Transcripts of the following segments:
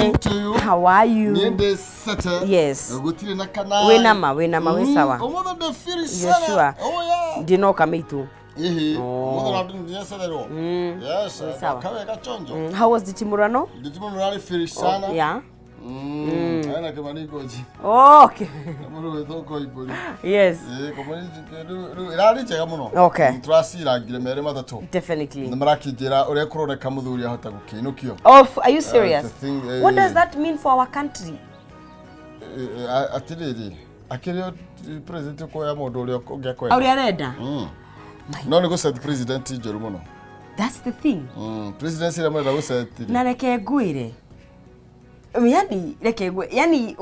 Morning to you. How are you? Niĩ ndĩ sete. Yes. Gũtirĩ na kana. Wĩ nama, wĩ nama, wĩ sawa. Ũmũthĩ ndĩ feel You're sana. sure? Oh yeah. Ndinoka mĩitũ. Ihi. Ũmũthĩ na ndĩ ndĩcecererwo. Yes. Wĩ sawa. Kawega chonjo. How was nditimũrano? Nditimũrano rarĩ feel sana. Yeah. Ena Kĩmani Ngũnji. Oh, okay. Mũndũ wĩtwo Koimbũri. Yes. Ĩĩ, Kĩmani rĩu ĩrarĩ njega mũno. Okay. Tũracirangire merĩ matatũ. Definitely. Nĩ marakĩnjĩra ũrĩa kũroneka mũthuri ahota gũkĩinũkio. Oh, are you serious? The thing, What does that mean for our country? Atĩrĩrĩ, akĩrĩ o president ũkuoya mũndũ ũrĩa ũngĩ akwenda. Ũrĩa arenda. No nĩ gũset president njũru mũno. That's the thing. Presidency ĩrĩa marenda gũset rĩ. Na reke ngwĩre, yani reke ngwĩ yani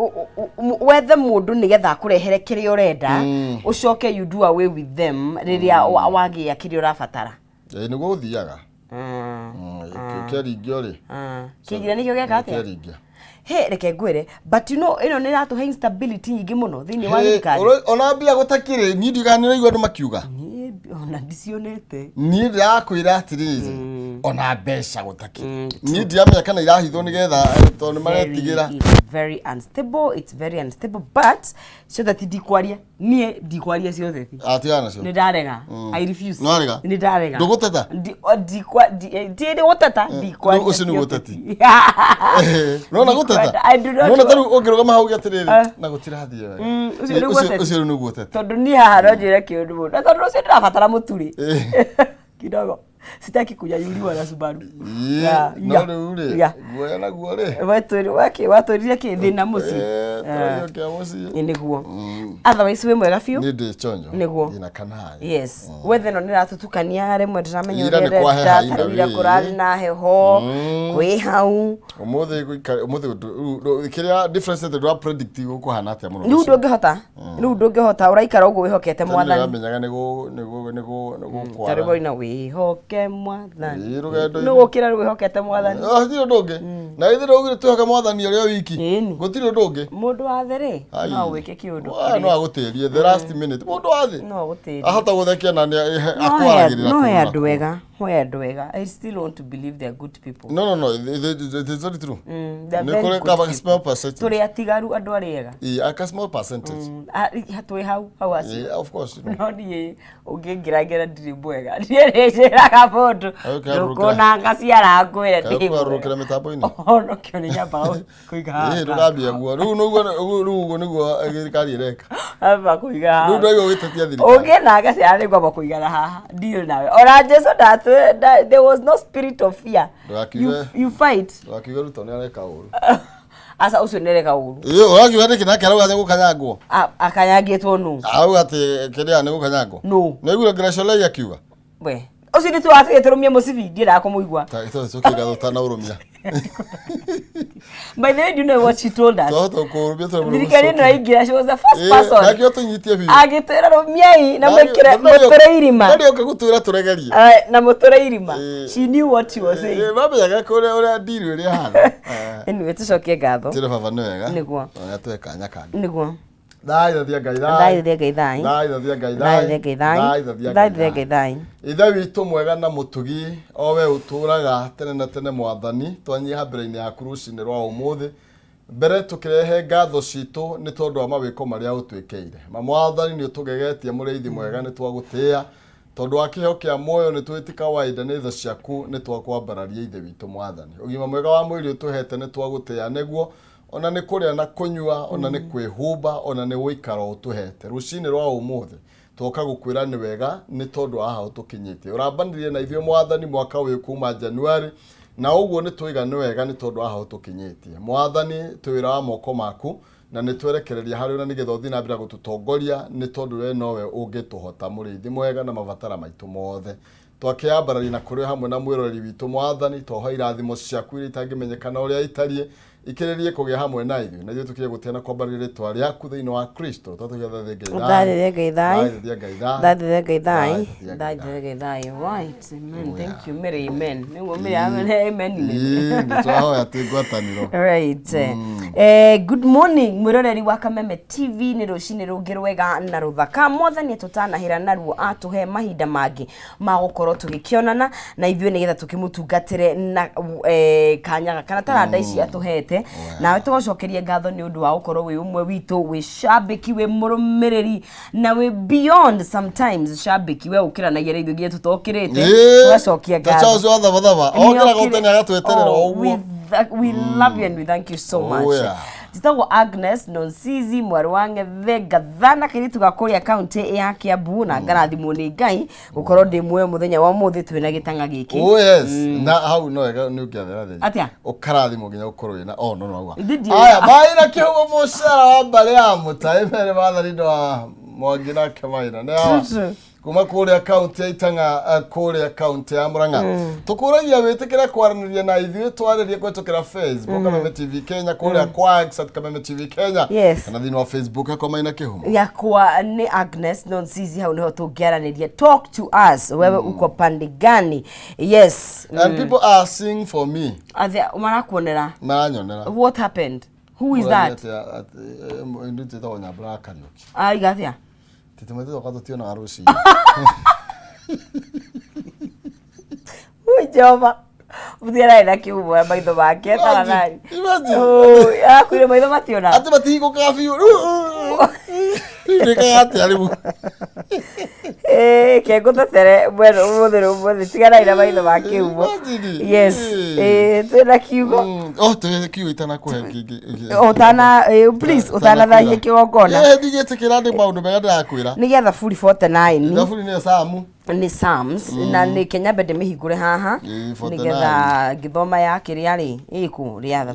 wethe mũndũ nĩgetha akũrehere kĩrĩa ũrenda, ũcoke you do away with them rĩrĩa wagĩa kĩrĩa ũrabatara. Ĩĩ, nĩguo gũthiaga. Kĩaringio rĩ. Kĩngira nĩkĩo gĩeka atĩa? Kĩaringia. He, reke ngwĩre, but you know ĩno nĩ ĩratũhe instability nyingĩ mũno thĩinĩ wa thirikari. Ona mbia gũtakĩrĩ, niĩ ndiugaga nĩ ũraigua andũ makiuga. Niĩ ona ndicionete. Niĩ ndĩrakwĩra atĩrĩrĩ, ona mbeca gũtakĩrĩ, niĩ ndiramenya kana irahithwo nĩgetha tondũ nĩ maretigĩra. It's very unstable, it's very unstable, but so that ndikwaria, niĩ ndikwaria ciothe thi. Atigana nacio. Nĩ ndarega. I refuse. Nĩwarega? Nĩ ndarega. Ndũgũteta? Ndikwa ndi gũteta, ndikwaria. Ũcio nĩ ciothe ũteti. ti. Nona gũteta. I do not Nona tarĩu ũngĩrũgama hau uge atĩrĩrĩ, Eh. na gũtirathiĩ wega. Ũcio nĩguo ũteti. Ũcio rĩu nĩguo ũteti. Tondũ niĩ haha no njĩre kĩũndũ mũno, na tondũ ũcio ndĩrabatara mũturĩ kidogo, sitaki kunyanyuliwa na Subaru. Yeah, No yeah, rĩu rĩ, guoya naguo rĩ. Watwĩrire kĩ thĩna mũciĩ. Tũrario kĩa mũciĩ. Ĩ, nĩguo. Otherwise wĩ mwega biũ. Niĩ ndĩ chonjo. Nĩguo. Ndĩna kanai. Yes, weather ĩno nĩ ĩratũtukania, rĩmwe ndĩramenya Ira ũrĩa nĩ kwaheha ĩrenda, ira tarĩu ira wĩ. kũrarĩ na heho kwĩ hau. Ũmũthĩ gũikara ũmũthĩ kĩrĩa difference atĩ ndũra predict gũkũhana atĩa mũno. Rĩu ndũngĩhota, rĩu ndũngĩhota, ũraikara ũguo wĩhokete Mwathani. Ndĩramenyaga nĩgũ nĩgũ nĩgũ nĩgũkwara. Tarĩu waina "Wĩhoke Mwathani". Ĩĩ, rũgendo-inĩ. Nĩ gũkĩra rĩu wĩhokete Mwathani. Ah, hatirĩ ũndũ ũngĩ. Na ithuĩ ndũgire twĩhoke Mwathani ũrĩa wiki. Ĩni. Gũtirĩ ũndũ ũngĩ. Mũndũ wa thĩ rĩ, Ai. no gwĩke kĩũndũ Wa, no kĩrĩa agũtĩrie the last minute. Mũndũ wa thĩ. No agũtĩrie. Ahota gũthekia na nĩ No he akwaragĩrĩra. no he kũu na andũ kũu. ega, he andũ ega. I still want to believe they are good people. No, it is very true. They are Nĩ very kũrĩ good kaba people. small percentage. Tũrĩ atigaru andũ arĩa ega. Ĩĩ, aka small percentage. Twĩ hau hau acio. Ĩĩ, of course. No niĩ ũngĩngĩrangĩra ndirĩ mwega, niĩ nĩnjĩraga mũndũ Kaĩ ndũkũnanga ciara ngwĩre Kaĩ ndĩ ũkũgarũrũkĩra mĩtambo-inĩ? Onokĩo nĩ nyambaga kũiga Ĩĩ, haha. ndũkambia guo. Rĩu nĩguo rĩu ũguo nĩguo thirikari ĩreka. Amba kũiga haha. Rĩu ndwaigua ũgĩtetia thirikari. Ũngĩnanga ciara nĩ ngwamba kũigana haha, deal nawe. Ona Jesu there was no spirit of fear. You fight. Ndũgakiuge Ruto nĩ areka ũru. Aca, ũcio nĩ areka ũru. Ĩĩ, ũrakiuga nĩkĩ nake arauga nĩ gũkanyangwo? Akanyangĩtwo nũ? Auga atĩ kĩrĩa nĩ gũkanyangwo. Nũ? Nĩ waiguire Grace akiuga? We ũcio nĩ tũratũire tũrũmie mũcibi, ndiendaga kũmũigua. Ta tũkĩga tũtanaũrũmia. By the way, do you know what she told us? Twahota kũũrũmia tondũ Thirikari ĩno yaingĩra, she was the first person Nakĩo tũnyitie biũ. agĩtwĩra rũmiai na mwĩkĩre mũtũre irima. Ndarĩ oka gũtwĩra tũregerie. Na mũtũre irima. She knew what she was saying. Ĩĩ, mamenyaga kũrĩa ũrĩa ndiri ũrĩa hana. Anyway, tũcokie ngatho. Tĩre baba nĩ wega. Nĩguo. Ona tũhe kanya kangĩ. Nĩguo. Thaithia Ngai thai. Thaithia Ngai thai. Thaithia Ngai thai. Thaithia Ngai thai. Thaithia Thaithia Ngai thai. Ithe witũ mwega na mũtugi, o we ũtũũraga tene na tene, Mwathani, twanyiha mbere-inĩ yaku rũcinĩ rwa ũmũthĩ, mbere tũkĩrehe ngatho citũ nĩ tondũ wa mawĩko marĩa ũtwĩkĩire. Ma Mwathani, nĩ ũtũgegetie, mũrĩithi mwega, nĩ twagũtĩĩa tondũ wa kĩheo kĩa muoyo, nĩ twĩti kawaida nĩ tha ciaku, nĩ twakwambararia Ithe witũ Mwathani. Ũgima mwega wa mwĩrĩ ũtũhete, nĩ twagũtĩĩa nĩguo, ona nĩ kũrĩa na kũnyua, ona nĩ kwĩhumba, ona nĩ gũikara ũtũhete. Rũcinĩ rwa ũmũthĩ twoka gũkwĩra nĩ wega nĩ tondũ wa haha ũtũkinyĩtie. Ũrambanirie na ithuĩ Mwathani mwaka ũyũ kuma January, na ũguo nĩ twaiga nĩ wega nĩ tondũ wa haha ũtũkinyĩtie. Mwathani, twĩ wĩra wa moko maku na nĩ twerekereria harĩ na nĩgetha ũthiĩ na mbere gũtũtongoria, nĩ tondũ we nowe ũngĩtũhota, mũrĩithi mwega, na mabatara maitũ mothe. Twakĩambararia na kũrĩ hamwe na mwĩroreri witũ Mwathani, twahoya irathimo ciaku iria itangĩmenyekana ũrĩa itariĩ ikĩrĩrie kũgĩa hamwe na ithuĩ, na ithuĩ tũkĩge gũtĩa na kwambararia rĩtwa rĩaku thĩinĩ wa Kristo. Twatũgĩatha Ngai thayũ. Thaithia Ngai thayũ. Thaithia Ngai thayũ. Thaithia Ngai thayũ. Thaithia Ngai. Thaithia Ngai thayũ. Right, amen. Thank you, Mary. Amen. Nĩguo Mary, amen, amen. Ĩĩ, nĩ twahoya twĩ ngwatanĩro. Right. Good morning mwĩroreri wa Kameme TV, nĩ rũcinĩ rũngĩ rwega na rũthaka mwathani tũtanahĩra naruo atũhe mahinda mangĩ ma gũkorwo tũgĩkĩonana na ithuĩ nĩgetha tũkĩmũtungatĩre na kanya kana taranda ici atũhete. Nawe tũgũcokerie ngatho nĩ ũndũ wa gũkorwo wĩ ũmwe witũ, wĩ cambĩki, wĩ mũrũmĩrĩri na wĩ beyond sometimes cambĩki, we ũkĩranagia na ithuĩ nginya tũtokĩrĩte. Tũgacokia ngatho. Charles wa thabathaba okĩraga ũtene agatweterera Oh, ũguo. we love you and we thank you so much. Njĩtagwo Agnes Nonsizi, mwarĩ wa Ng'ethe Ngathana, kairĩtu ga kũrĩa kaunti ya Kiambu, na ngarathimwo nĩ Ngai gũkorwo ndĩ muoyo mũthenya wa ũmũthĩ twĩna gĩtang'a gĩkĩ. Oh yes, na hau no wega nĩ ũngĩathera theri. Atĩa? Ũkarathimwo nginya gũkorwo wĩna, oh no no auga. Ithuĩ ndiĩ- Aya maĩ na kĩhumo mũcara wa mbarĩ ya mũtaĩ mere mathani ndo wa Mwangi na Kemaina nĩ hawa. True. Kuma kũrĩa kaunti ya Itang'a, kũrĩa kaunti ya Murang'a. Tũkũragia wĩtĩkĩre kwaranĩria na ithuĩ, twarĩrie kũhetũkĩra Facebook Kameme TV Kenya, kũrĩa kwa X @KamemeTV Kenya, kana thĩinĩ wa Facebook yakwa Maina Kĩhumo. Yakwa nĩ Agnes Nonsizi, hau niho tũngĩaranĩria. Talk to us, wewe uko pande gani? Yes. And people are seeing for me. Athe marakuonera? Maranyonera. What happened? Who is that? Ndutĩtagwo Nyambura wa Kariũki. Aiga atĩa? Tĩtũmwe tũtoka tũtionaga rũcinĩ. Ui, Jehova, mũtiararĩ na kiumo ya maitho make tafadhali. Imagine. Ui, arakuire maitho mationa. Atĩ matihingũkaga biũ rĩu, rĩu atĩa rĩu? Eh, ke ngũtetere mwena ũmũthĩ rĩ, ũmũthĩ tiganai na maitho ma kiumo. Imagine. Yes. Twĩna kiugo. Oh, twĩ kiugo itanakũhe kĩngĩ. Ũtana, please, ũtanathahie kĩgongona. Ndigĩtĩkĩra, nĩ maũndũ mega ndĩrakwĩra. Nĩ gĩa Thaburi 49. Thaburi nĩyo Samu. Nĩ Psalms, na nĩ Kenya mbende mĩhingũre haha. 49. Nĩgetha ngĩthoma ya kĩrĩa rĩ ĩkũ rĩa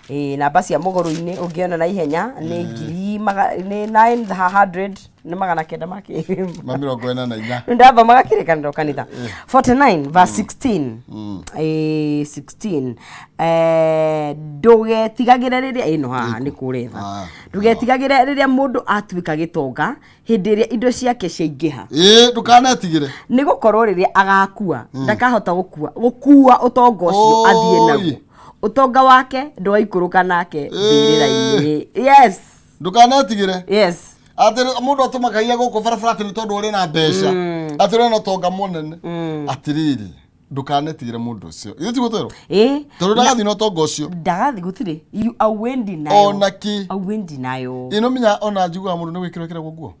49, namba cia mũgũrũ-inĩ ũngĩona na ihenya nĩ ngiri nĩ 900, nĩ 900 makĩ ma 44. Ndathomaga kĩrĩkanĩro kanitha. 49 verse 16, 16, ndũgetigagĩre rĩrĩa ĩno haha nĩ kũretha. Ndũgetigagĩre rĩrĩa mũndũ atuĩka gĩtonga, hĩndĩ ĩrĩa indo ciake ciaingĩha. Ĩ, ndũkanetigĩre. Nĩ gũkorwo rĩrĩa agakua ndakahota gũkua ũtonga ũcio athiĩ naguo. Ũtonga wake ndwaikũrũka nake mbĩrĩra-inĩ. Yes. Ndũkanetigĩre. Yes. Atĩ mũndũ atũmakagia gũkũ barabara atĩ nĩ tondũ ũrĩ na mbeca, atĩ ũrĩ na ũtonga mũnene. Atĩrĩrĩ, ndũkanetigĩre mũndũ ũcio, ithuĩ tiguo twerwo? Ĩ. Tondũ ndagathiĩ na ũtonga ũcio. Ndagathi, gũtirĩ, you auendi nayo. Ona kĩ. Auendi nayo. Ĩno menya ona njiguaga mũndũ nĩ gwĩkĩrwo ĩkĩragwo nguo.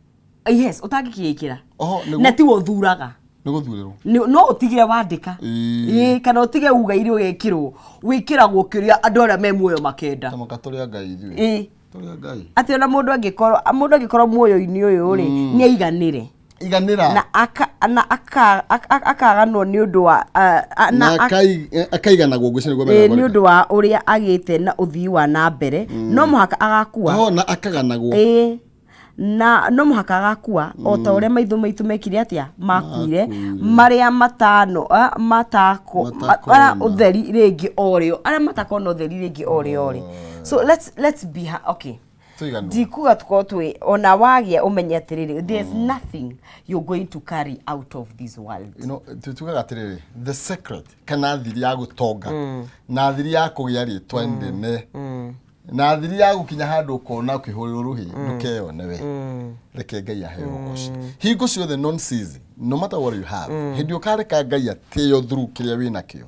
Yes, ũtangĩkĩĩkĩra. Oho nĩguo. Na tiwe ũthuraga. Nĩ gũthurĩrwo. No ũtigire wandĩka. Ĩ, kana ũtige ugaire ũgekĩrwo, wĩkĩragwo kĩrĩa andũ arĩa me muoyo makenda. Tamaka tũrĩ a Ngai ithuĩ. Tũrĩ a Ngai. Atĩ ona mũndũ angĩkorwo muoyo-inĩ ũyũ rĩ, nĩ aiganĩre. Iganĩra. Na aka na aka akaganwo nĩ ũndũ wa na akaiganagwo ngwĩciria nĩguo nĩ ũndũ wa ũrĩa agĩte na ũthii wa na mbere, no mũhaka agakua. Oho, na akaganagwo. Ĩ, na no mũhaka agakua o ta ũrĩa maitho maitũ mekire atĩa, makuire, marĩa matano matako Matakona. arĩa ũtheri rĩngĩ o rĩo, arĩa matakona ũtheri rĩngĩ o rĩo o rĩ. So let's be okay. Tũiganwo. Ndikuga tukorwo twĩ ona wagĩa, ũmenye atĩrĩrĩ, there's nothing you're going to carry out of this world. You know, tugaga atĩrĩrĩ, the secret kana thiri ya gũtonga na thiri ya kũgĩa rĩtwa inene na thiri ya gũkinya handũ ũkona ũkĩhũrĩrwo rũhĩ, ndũkeyone we, reke Ngai aheo ũgoci hingo ciothe. Non season, no matter what you have, hĩndĩ ũkareka Ngai atĩo through kĩrĩa wĩ nakĩo,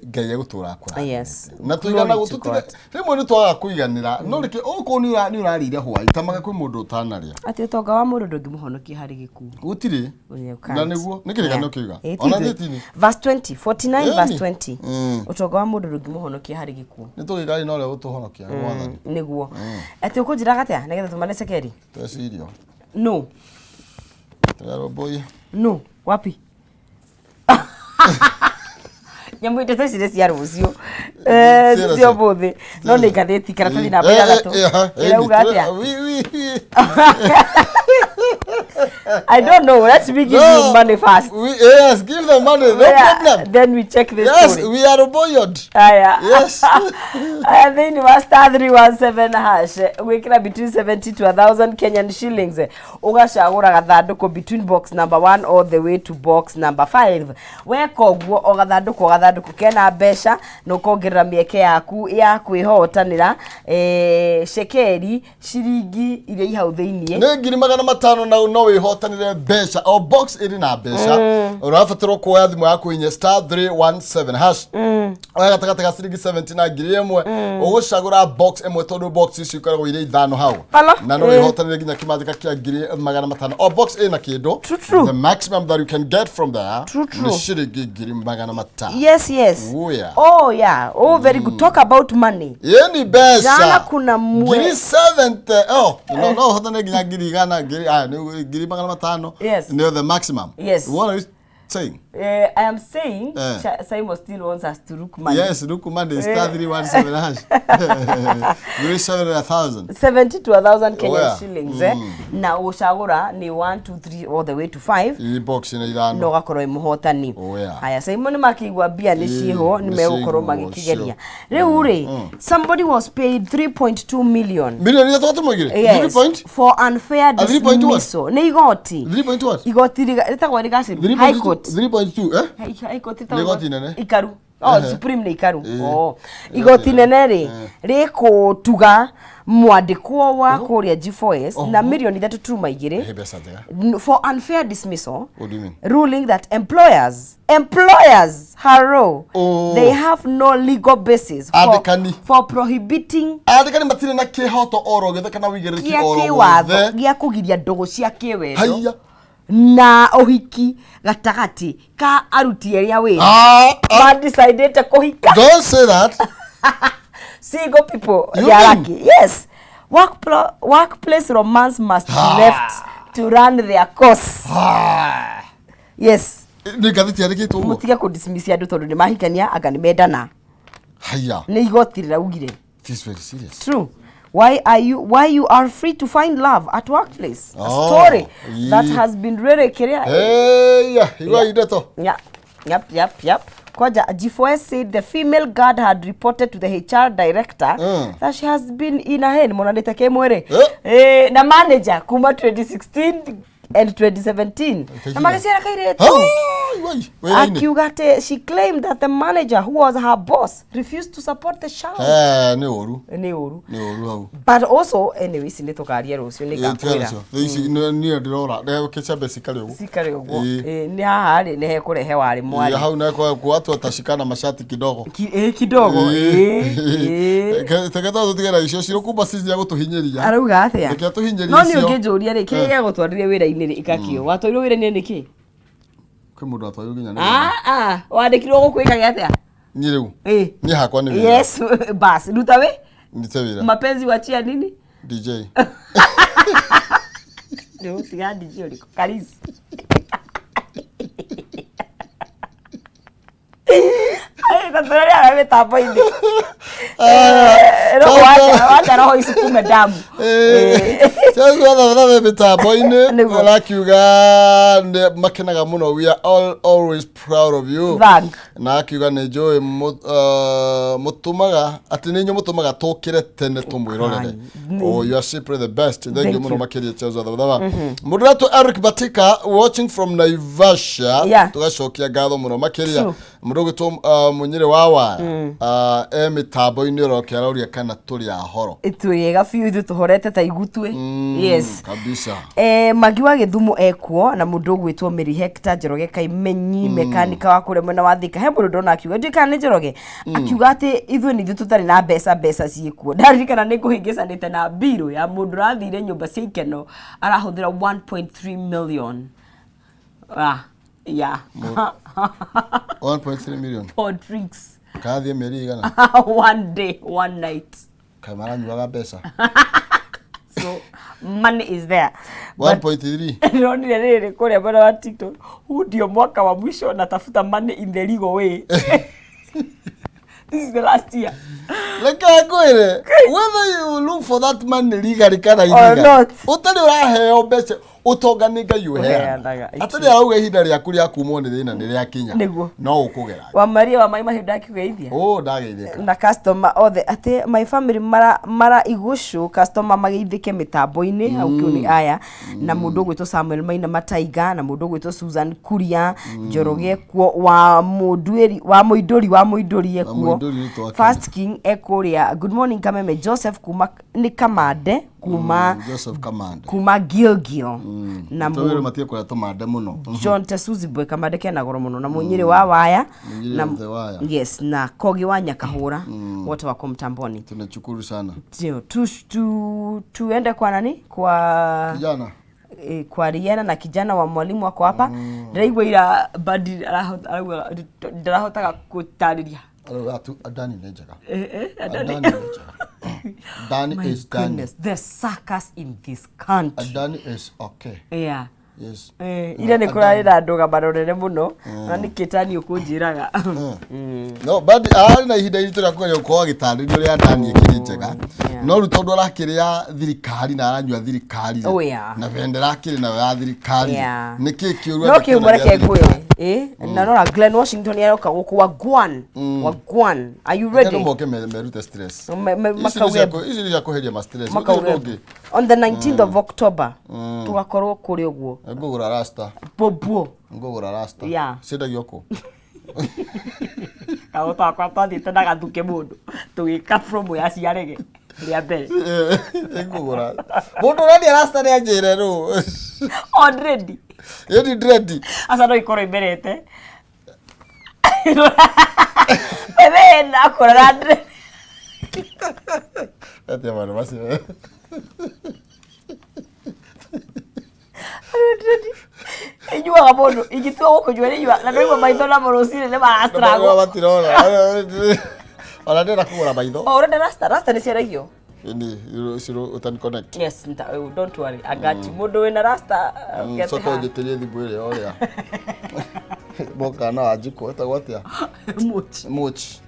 Ngai egũtũra akũrathimĩte. Na tũigana Glory to tũtige rĩmwe nĩ twagaga kũiganĩra, no reke okorwo nĩ ũrarĩire hwaĩ, tamaga kwĩ mũndũ ũtanarĩa. Atĩ ũtonga wa mũndũ ndũngĩmũhonokia harĩ gĩkuũ. Gũtirĩ. You Na can't. nĩguo nĩ kĩrĩkanĩro kĩuga. Ti Ona ithuĩ. thĩtini. Verse 20, 49 verse Ĩni. 20. Ũtonga wa mũndũ ndũngĩmũhonokia harĩ gĩkuũ. Nĩ tũgĩkari na ũrĩa ũtũhonokia nĩ mwathani. Nĩguo atĩ ũkũnjĩraga atĩa nĩgetha tũmane cekeri? Twecirio. No. Tũrarũmbũiya. No wapi, nyamũ ndeto ici nĩ cia rũciũ. Cia cia rũciũ. ũmũthĩ, no nĩ ngathĩti karatathi namba 6 ĩrauga atĩa? I don't know. Let me give you money first. Yes, give them money, no Yeah, problem. Then we check the Yes, story. we are buoyant. Aya. Yes. Aya, thĩinĩ wa *317# gwĩkĩra between 70 to 1000 Kenyan shillings, ũgacagũra gathandũkũ between box number 1 all the way to box number 5. Weka ũguo, o gathandũkũ o gathandũkũ kena mbeca na ũkongerera mĩeke yaku ya kwĩhotanĩra cekeri ciringi iria i hau thĩiniĩ. Nĩ 500,000 na no wĩhotanĩre mbeca. O box ĩrĩ na mbeca. Ũrabatarwo kuoya thimũ yaku inye *317#, oya gatagatĩ ga ciringi 70 na 1,000, ũgũcagũra box ĩmwe tondũ box icio ikoragwo irĩ ithano hau. Alo. Na no wĩhotanĩre nginya kĩmanjĩka kĩa 500,000. O box ĩna kĩndũ. True, true. The maximum that you can get from there True, true. nĩ ciringi 500,000. Yes. Oh, yeah. Oh yeah, oh, very good. Talk about money. Ĩni mbeca. Jana kuna 70,000. Oh, no, hotane nginya 100,000, ngiri, ah, nĩ 500,000. Nĩyo the maximum. What are you saying? I am saying Simon still wants us to look money. Yes, look money, *317#. 37,000. 70 to 1000 Kenyan shillings, na ũcagũra nĩ 1 2 3 all the way to 5. Ii box nĩ Na ithano. ũgakorwo wĩ mũhotani. Oh, yeah. Haya, Simon makĩigua mbia nĩ ciĩho, nĩ nĩ megũkorwo ciĩho, magĩkĩgeria rĩu rĩ. Somebody was paid 3.2 million. Milioni ithatũ gaturumo igĩrĩ. Yes, 3 point? for unfair A 3 point what? dismissal. Nĩ igoti. 3 point what? Igoti rĩtagwo rĩgacĩru High Court. 3.2, eh? High Court Nĩ ĩtagwo igoti inene. Ikaru. Oh, Supreme nĩ ikaru. Oh. Igoti nene rĩ rĩkũtuga mwandĩkwo wa kũrĩa G4S na mirioni 3.2. He mbeca njega. For unfair dismissal. What do you mean? Ruling that employers, hello, they have no legal basis Andĩkani. for prohibiting Andĩkani matirĩ na kĩhoto oro gĩothe kana wĩigĩrĩrĩki gĩa oro kĩwatho wothe. gĩa kũgiria ndũgũ cia kĩwendo Haiya. na ũhiki gatagatĩ ka aruti arĩa wĩra Ah, ah, madecidĩte kũhika. Don't say that. Single people, You they are mean? lucky. Yes, workplace romance must be left to run their course. Ah. Yes. Nĩ ngathĩti yandĩkĩtwo ũguo. Mũtige kũdismiss andũ tondũ nĩ mahikania anga nĩ mendana. Haiya. Nĩ igoti rĩraugire. It is very serious. True. Why you are free to find love at workplace, a story that has been really kiria. Hey, igua ndeto. Yeah. Yep. Kwaja, G4S said the female guard had reported to the HR director that she has been in a hen monanĩte kĩmwĩrĩ na manager kuma 2016 and 2017 na magĩciara kairĩtu. Ah, wai, wĩra-inĩ. Akiuga atĩ she claimed that the manager, who was her boss, refused to support the child. Eh, nĩ ũru. Nĩ ũru. Nĩ ũru hau. But also, anyway, ici nĩ tũkaria rũciũ, nĩ ngakwĩra. Ici niĩ ndĩrora reke ciambe cikare ũguo. Cikare ũguo. Ĩĩ. Nĩ haha rĩ, nĩ hekũrehe warĩ mwarĩ. Hau nako watu watashikana mashati kidogo. Kidogo, ĩĩ. Teke tũtigera icio cirũkumba cicia gũtũhinyĩria. Arauga atĩa? Reke atũhinyĩrie No nĩ icio. ũngĩnjũria rĩ, kĩrĩa gĩagũtwarire wĩra-inĩ rĩ, ĩkakĩo watwarirwo wĩra-inĩ nĩkĩ? Kwĩ mũndũ atwarirwo nginya nĩ Ah, ah, wandĩkirwo gũkũ ĩkage atĩa? Niĩ rĩu niĩ hakwa nĩ wĩra. Yes, bas ruta wĩ Ndute wĩra. Mapenzi wachia nini? DJ. Nĩ ũtiga DJ ũrĩkũ karisi? Na tũrarĩ mĩtambo-inĩ. Roho wacha roho isukume damu. Ciathathathe mĩtambo-inĩ. Nĩguo. Arakiuga nĩ makenaga mũno, we are all always proud of you. Thank. Na akiuga nĩ njũĩ mũtũmaga atĩ nĩ inyuĩ mũtũmaga tũkĩre tene tũmwĩrorere. Oh, you are simply the best. Thank Thank you mũno you. makĩria. Chezo thathatha mũndũ ũretwo Eric Batika watching from Naivasha. Tũgacokia ngatho mũno makĩria. Mũndũ ũgwĩtwo Mũnyĩrĩ wa Waya e mĩtambo-inĩ oroke arauria kana tũrĩ ahoro. Twĩega biũ, ithuĩ tũhorete ta igutwe. Yes. Kabisa. Magi wa Gĩthumo ekuo na mũndũ ũgwĩtwo Mary Hector Njoroge Kaimenyi, mekanika wa kũrĩa mwena wa Thika. He mũndũ ndona akiuga, ndiũĩ kana nĩ Njoroge, akiuga atĩ ithuĩ nĩ ithuĩ tũtarĩ na mbeca, mbeca ciĩkuo. Ndaririkana nĩ ngũhĩngĩcanĩte na mbirũ ya mũndũ ũrathire nyũmba cia ikeno arahũthĩra 1.3 million, ah, yeah. 1.3 million. For drinks. Kathiĩ mĩeri igana? One day, one night. Kaĩ maranyuaga mbeca? So money is there. But 1.3. Ndĩronire rĩrĩ kũrĩa mwena wa TikTok, huu ndio mwaka wa mwisho natafuta money in the legal way, this is the last year. Reke ngwĩre, whether you look for that money legally kana Or illegally, not. ũtarĩ ũraheo mbeca, ũtonga nĩ Ngai Ũheanaga, ũheanaga. it's Atarĩ arauga ihinda rĩaku rĩa kumwo nĩ thĩna nĩ rĩakinya. Nĩguo. No ũkũgera. Wa Maria wa Mai Mahiũ ndakĩgeithia. Ũ ndageithĩka. Na customer othe atĩ my family mara mara igucu customer mageithĩke mĩtambo-inĩ hau kĩu nĩ aya na mũndũ ũgwĩtwo Samuel Maina Mataiga na mũndũ ũgwĩtwo Susan Kuria Njoroge ekuo wa mũnduĩri wa mũindũri wa mũindũri ekuo. Mũindũri nĩ twakena. First King ekũrĩa. Good morning Kameme. Joseph kuma nĩ Kamande kuma Joseph Kamande. Kuma Gilgil na Tũwĩrwo matige kũrĩa tũmande mũno. John Tesuzibwe Kamande kena goro mũno na Mũnyĩrĩ wa Waya. Mũnyĩrĩ Na wa Waya. Yes, na Kogi wa Nyakahũra wote wako mtamboni. Tunashukuru sana. Ndio, tu tuende kwa nani, kwa Kijana. kwa Riena na kijana wa mwalimu wako hapa. Ndĩraigua ira badi arauga ndarahotaga gũtarĩria. Arauga Adani nĩ njega. Adani. Adani nĩ njega. Adani My is Dani. goodness, the suckers in this country. Adani is okay. Yeah. Yes. Ira nĩ kũrarĩ na ndũgamano nene mũno na nĩ kĩtani ũkũnjĩraga. No, but ararĩ na ihinda iritũ rĩa kũgeria gũkorwo agĩtarĩria ũrĩa Adani ĩkĩrĩ njega. Yeah. No rĩu tondũ arakĩrĩa thirikari na aranyua thirikari rĩ, Oh, yeah. na bendera akĩrĩ nayo ya thirikari rĩ, Yeah. nĩ kĩĩ kĩũru No angĩkĩona kĩu gĩa reke thirikari? ngwĩre na rora Glenn Washington aroka gũkũ wa Gwan wa Gwan, are you Reke ready? andũ moke merute stress. Ici nĩ makauge ici nĩ cia kweheria ma stress. Gũtirĩ makauge ũndũ ũngĩ. On the 19th of October tugakorwo kũrĩ ũguo. Ngũgũra rasta. Bobuo. Ngũgũra rasta. Yeah. Ciendagio kũ? Kagoto akwa twathiĩte na gathuke mũndũ tũgĩka promo ya ciarege rĩa mbere. Ngũgũra. Mũndũ ũrendia rasta nĩ anjĩre rũ. Already. Ĩni ndrendi. Aca no ikorwo imerete wewe nakora dread. Atia maũndũ macio. Inyuaga mũndũ ingĩtua gũkũnyua nĩ nyua na ndaigua maitho namo rũcinĩ nĩ marastragwo. Matirona. Ona ndĩrenda kũgũra maitho. O ũrenda rasta, rasta nĩ ciaragio. Ĩni ciro ũtani connect. Yes, oh, don't worry, I got you. Mũndũ wĩna rasta get Coka her. ũnjĩtĩrie thimũ ĩrĩa ũrĩa. Moka na Wanjikũ etagwo atĩa? Mochi. Mochi.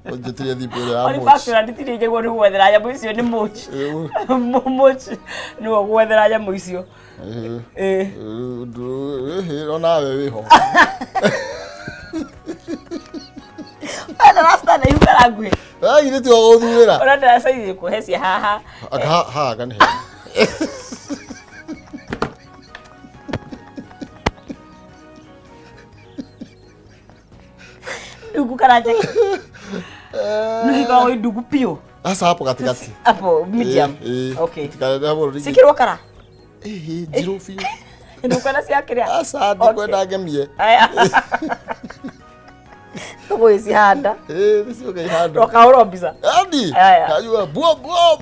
Ũnjĩtĩrie thimũ ĩrĩa ya Only Mochi. fact na nditirĩ njagwo nĩ gwethera nyamũ icio nĩ mochi. Mochi nĩwe gwethera nyamũ icio. Onawe wĩho. Wenda rasta na ihugara nguhĩ. Githĩ tiwe gũthurĩra. Ũrenda size ĩkũhe cia haha. Anga haha anga nĩ hega. Ndungu kana njeke? Nĩ ikoragwo i ndungu biũ. Sasa hapo katikati. Hapo medium. Okay. Tikarenda mũno rĩngĩ. Cikĩrwo kara. Ĩhĩ, njirũ biũ. Ndũkwenda cia kĩrĩa? Aca ndikwenda ngemie. Aya. Tũgũgĩcihanda. Ĩĩ, nĩcio ngaihandwo. Ndũkahũrwo mbica. Andi. Aya. Kayua buo buo.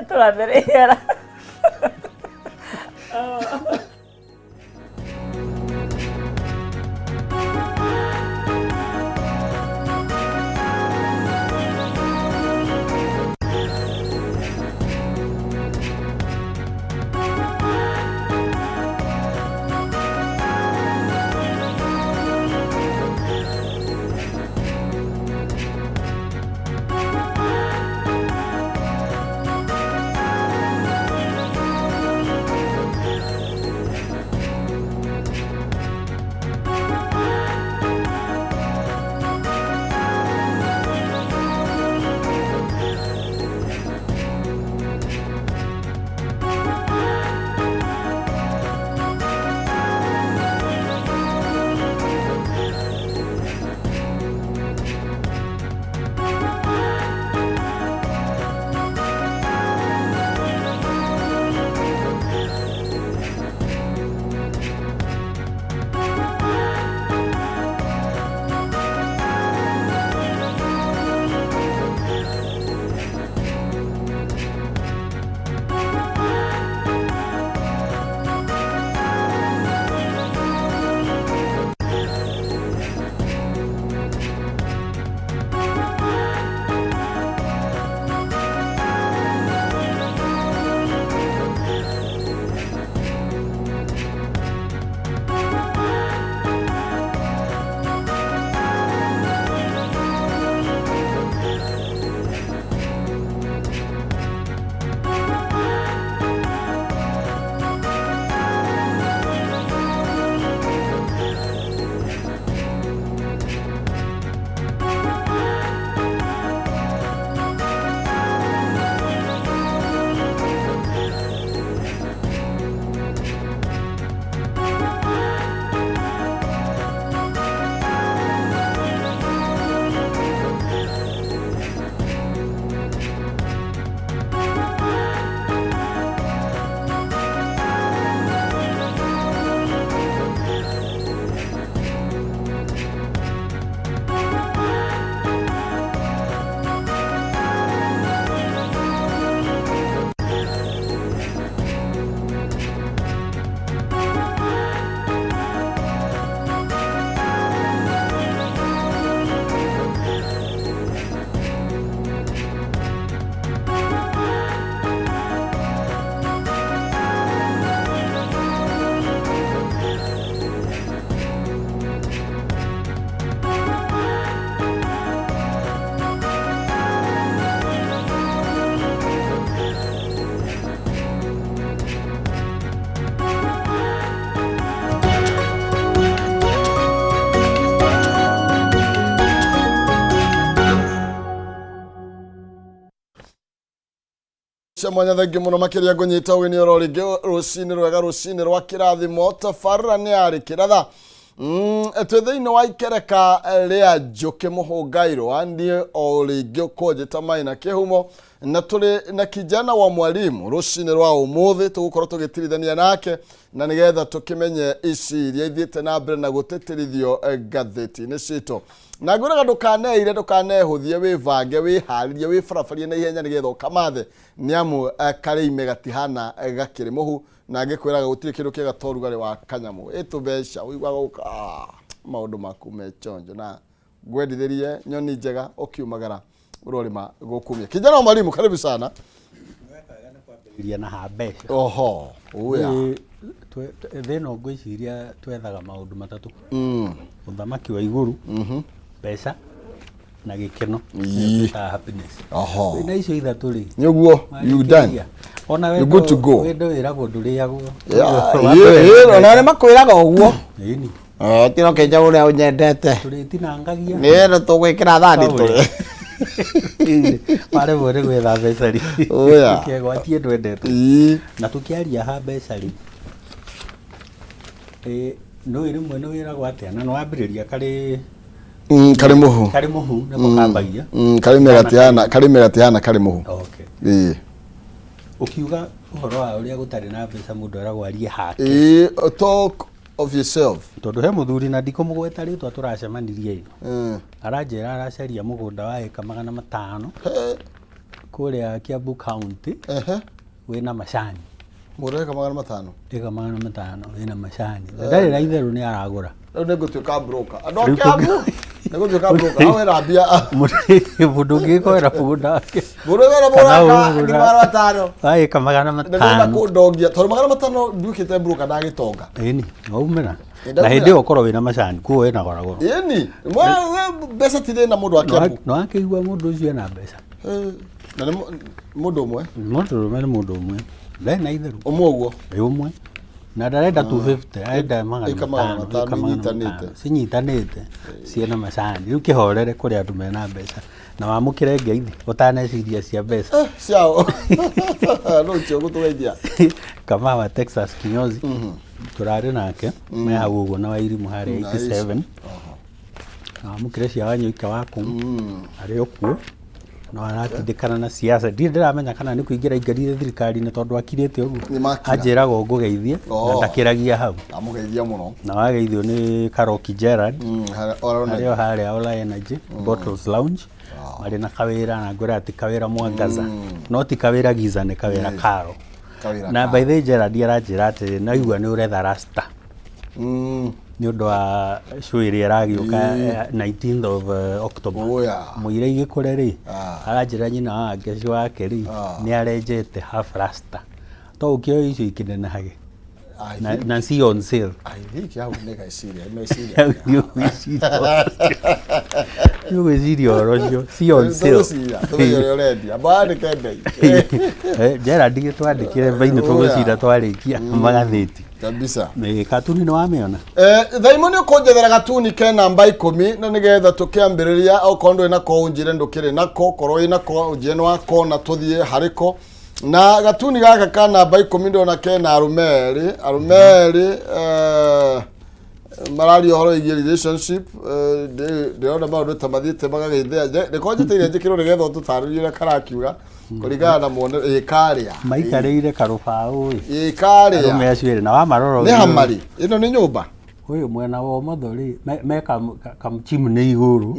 Tũrathereera. Cia mwanya, thengiũ mũno makĩria. Ngũnyita ũgeni oro rĩngĩ rũcinĩ rwega, rũcinĩ rwa kĩrathimo. Tabarĩra nĩ yarĩ kĩratha. Twĩ thĩinĩ wa ikereka rĩa njũkĩ mũhũngairwa, niĩ o rĩngĩ ũkũnjĩta Maina Kĩhumo, na tũrĩ na kijana wa mwalimu rũcinĩ rwa ũmũthĩ. Tũgũkorwo tũgĩtirithania nake na nĩgetha tũkĩmenye ici iria ithiĩte na mbere na gũtĩtĩrithio ngathĩti-inĩ citũ. Na ngwĩraga ndũkaneire, ndũkanehũthie, wĩbange, wĩharĩrie, wĩbarabarie na ihenya nĩgetha ũkamathe, nĩ amu karĩime gatihana gakĩrĩ mũhu. Na ngĩkwĩraga gũtirĩ kĩndũ kĩega ta ũrugarĩ wa kanyamũ ĩtũmbeca ũiguaga ũka maũndũ maku me chonjo. Na ngwendithĩrie nyoni njega ũkiumagara ũrorĩma gũkumia. Kijana wa mwalimu, karibu sana. Iria na ha mbeca. Oho uya. Thĩ ĩno ngwĩciria twethaga maũndũ matatũ: ũthamaki wa igũrũ, mbeca na gĩkeno. Ii. Twĩtaga happiness. Oho. Na icio ithatũ rĩ, Nĩ ũguo, you done. Ona You're good to go. Wendo wĩragwo ndũrĩagwo. Ona nĩ makwĩraga ũguo. Ĩni. Tino kĩnja ũrĩa ũnyendete. Tũrĩtinangagia. Nĩ no tũgwĩkĩra thani tũrĩ. Waremwo nĩ gwetha mbeca rĩ, Oya. kegwatie ndwendetwo. Na tũkĩaria ha mbeca rĩ, nũĩ rĩmwe nĩ wĩragwo atĩa na nĩwambĩrĩria karĩ Karĩ mũhu. Karĩ mũhu nĩko kambagia. Karĩ mĩgatihana karĩ mũhu. Okay. Ĩĩ. Ũkiuga ũhoro wa ũrĩa gũtarĩ na mbeca, mũndũ eragwo arie hake. Ĩĩ, talk of yourself. Tondũ he mũthuri, na ndikũmũgweta rĩtwa, tũracemanirie ĩ, aranjĩra aracaria mũgũnda wa ĩka 500 kũrĩa Kiambu County wĩna macani. Mũgũnda ĩka 500. Ĩka 500 wĩna macani, na ndarĩ na itherũ nĩ aragũra. Rĩu nĩ ngũtuĩka broker, andũ a Rĩu Kiambu, nĩ ngũtuĩka broker hau hena mbia. Mũndũ ũngĩkoera mũgũnda wake Mũndũ wĩra kana mũgũnda ũgũra- ngiri 500 wa ĩka magana na ndĩrenda matano kũndongia tondũ 500 nduĩkĩte broker ndagĩtonga. Ĩni waumĩra. Ĩ, Na ndaumĩra. hĩndĩ ĩyo ũkorwo wĩna macani kuo wĩna goragoro. Ĩni mbeca ti thĩna, mũndũ wa Kiambu. No akĩigua mũndũ ũcio ena mbeca. Na nĩ mũndũ ũmwe? Mũndũ ũrũme, nĩ mũndũ ũmwe, ndarĩ na itherũ. Ũmwe ũguo. Ĩ, ũmwe, na ndarenda 250, arenda magana Ĩka magana matano, matano ĩka magana inyitanĩte. matano. Cinyitanĩte ciĩna macani. Rĩu kĩhorere kũrĩ andũ mena mbeca na wamũkĩre ngeithi ũtaneciria cia mbeca. Ciao no cio gũtũgeithia. Kama wa Texas kinyozi tũrarĩ nake me hau ũguo na Wairimũ harĩa 87, na wamũkĩre cia Wanyoike waku arĩ o kuo, no aratindĩkana na siasa. Ndirĩ ndĩramenya kana nĩ kũingĩra ingĩrire thirikari-inĩ tondũ akirĩte ũguo. Nĩ makira. Anjĩraga ngũgeithie na ndakĩragia hau. Ndamũgeithia mũno. Na wageithio nĩ Karoki Gerard. Harĩa arĩ o harĩa Ola Energy Bottles Lounge marĩ na kawĩra, na ngwĩra atĩ kawĩra mwangaza, no ti kawĩra giza, nĩ kawĩra karo. Kawĩra Na karo. by the way, Gerard aranjĩra atĩrĩ, naigua nĩ ũretha rasta nĩ ũndũ wa show ĩrĩa ĩragĩũka 19th of October. Oya. Mũira igĩkũre rĩ, aranjĩra nyina wa ngeci wake rĩ, nĩ arenjete half rasta to ũkĩoya icio ikĩnenehage na si on sale. I think hau nĩ geciria meciria. Nĩ ũgwĩciria ũhoro ũcio si on sale. Tũgũcira tũmenye ũrĩa ũrendia, mwandĩke mbei. Gerard gĩtwandĩkĩre mbei-inĩ, tũgũcira twarĩkia magathĩti. Kabisa. Katuni nĩ wamĩona? Thaimo nĩ ũkũnjethera gatuni ke namba 10 na nĩgetha tũkĩambĩrĩria. Okorwo ndũrĩ nako ũnjĩre ndũkĩrĩ nako, korwo wĩ nako ũnjĩre nĩ wako na tũthiĩ harĩko. Na gatuni gaka ka namba 10 ndĩrona kena arũme erĩ, arũme erĩ mararia ũhoro wĩgiĩ relationship. Ndĩrona maũndũ ta mathiĩte magagĩthĩa. Reke njĩtĩire njĩkĩrwo nĩgetha ũtũtarĩrie ũrĩa karakiuga kũringana na muone. Ĩ karĩa Maikarĩire karũbaũ ĩ. Ĩ karĩa. Arũme acio erĩ na wamarora Nĩ hamari ĩno nĩ nyũmba. Ũyũ mwena wa ũmotho rĩ, me kamchimney igũrũ.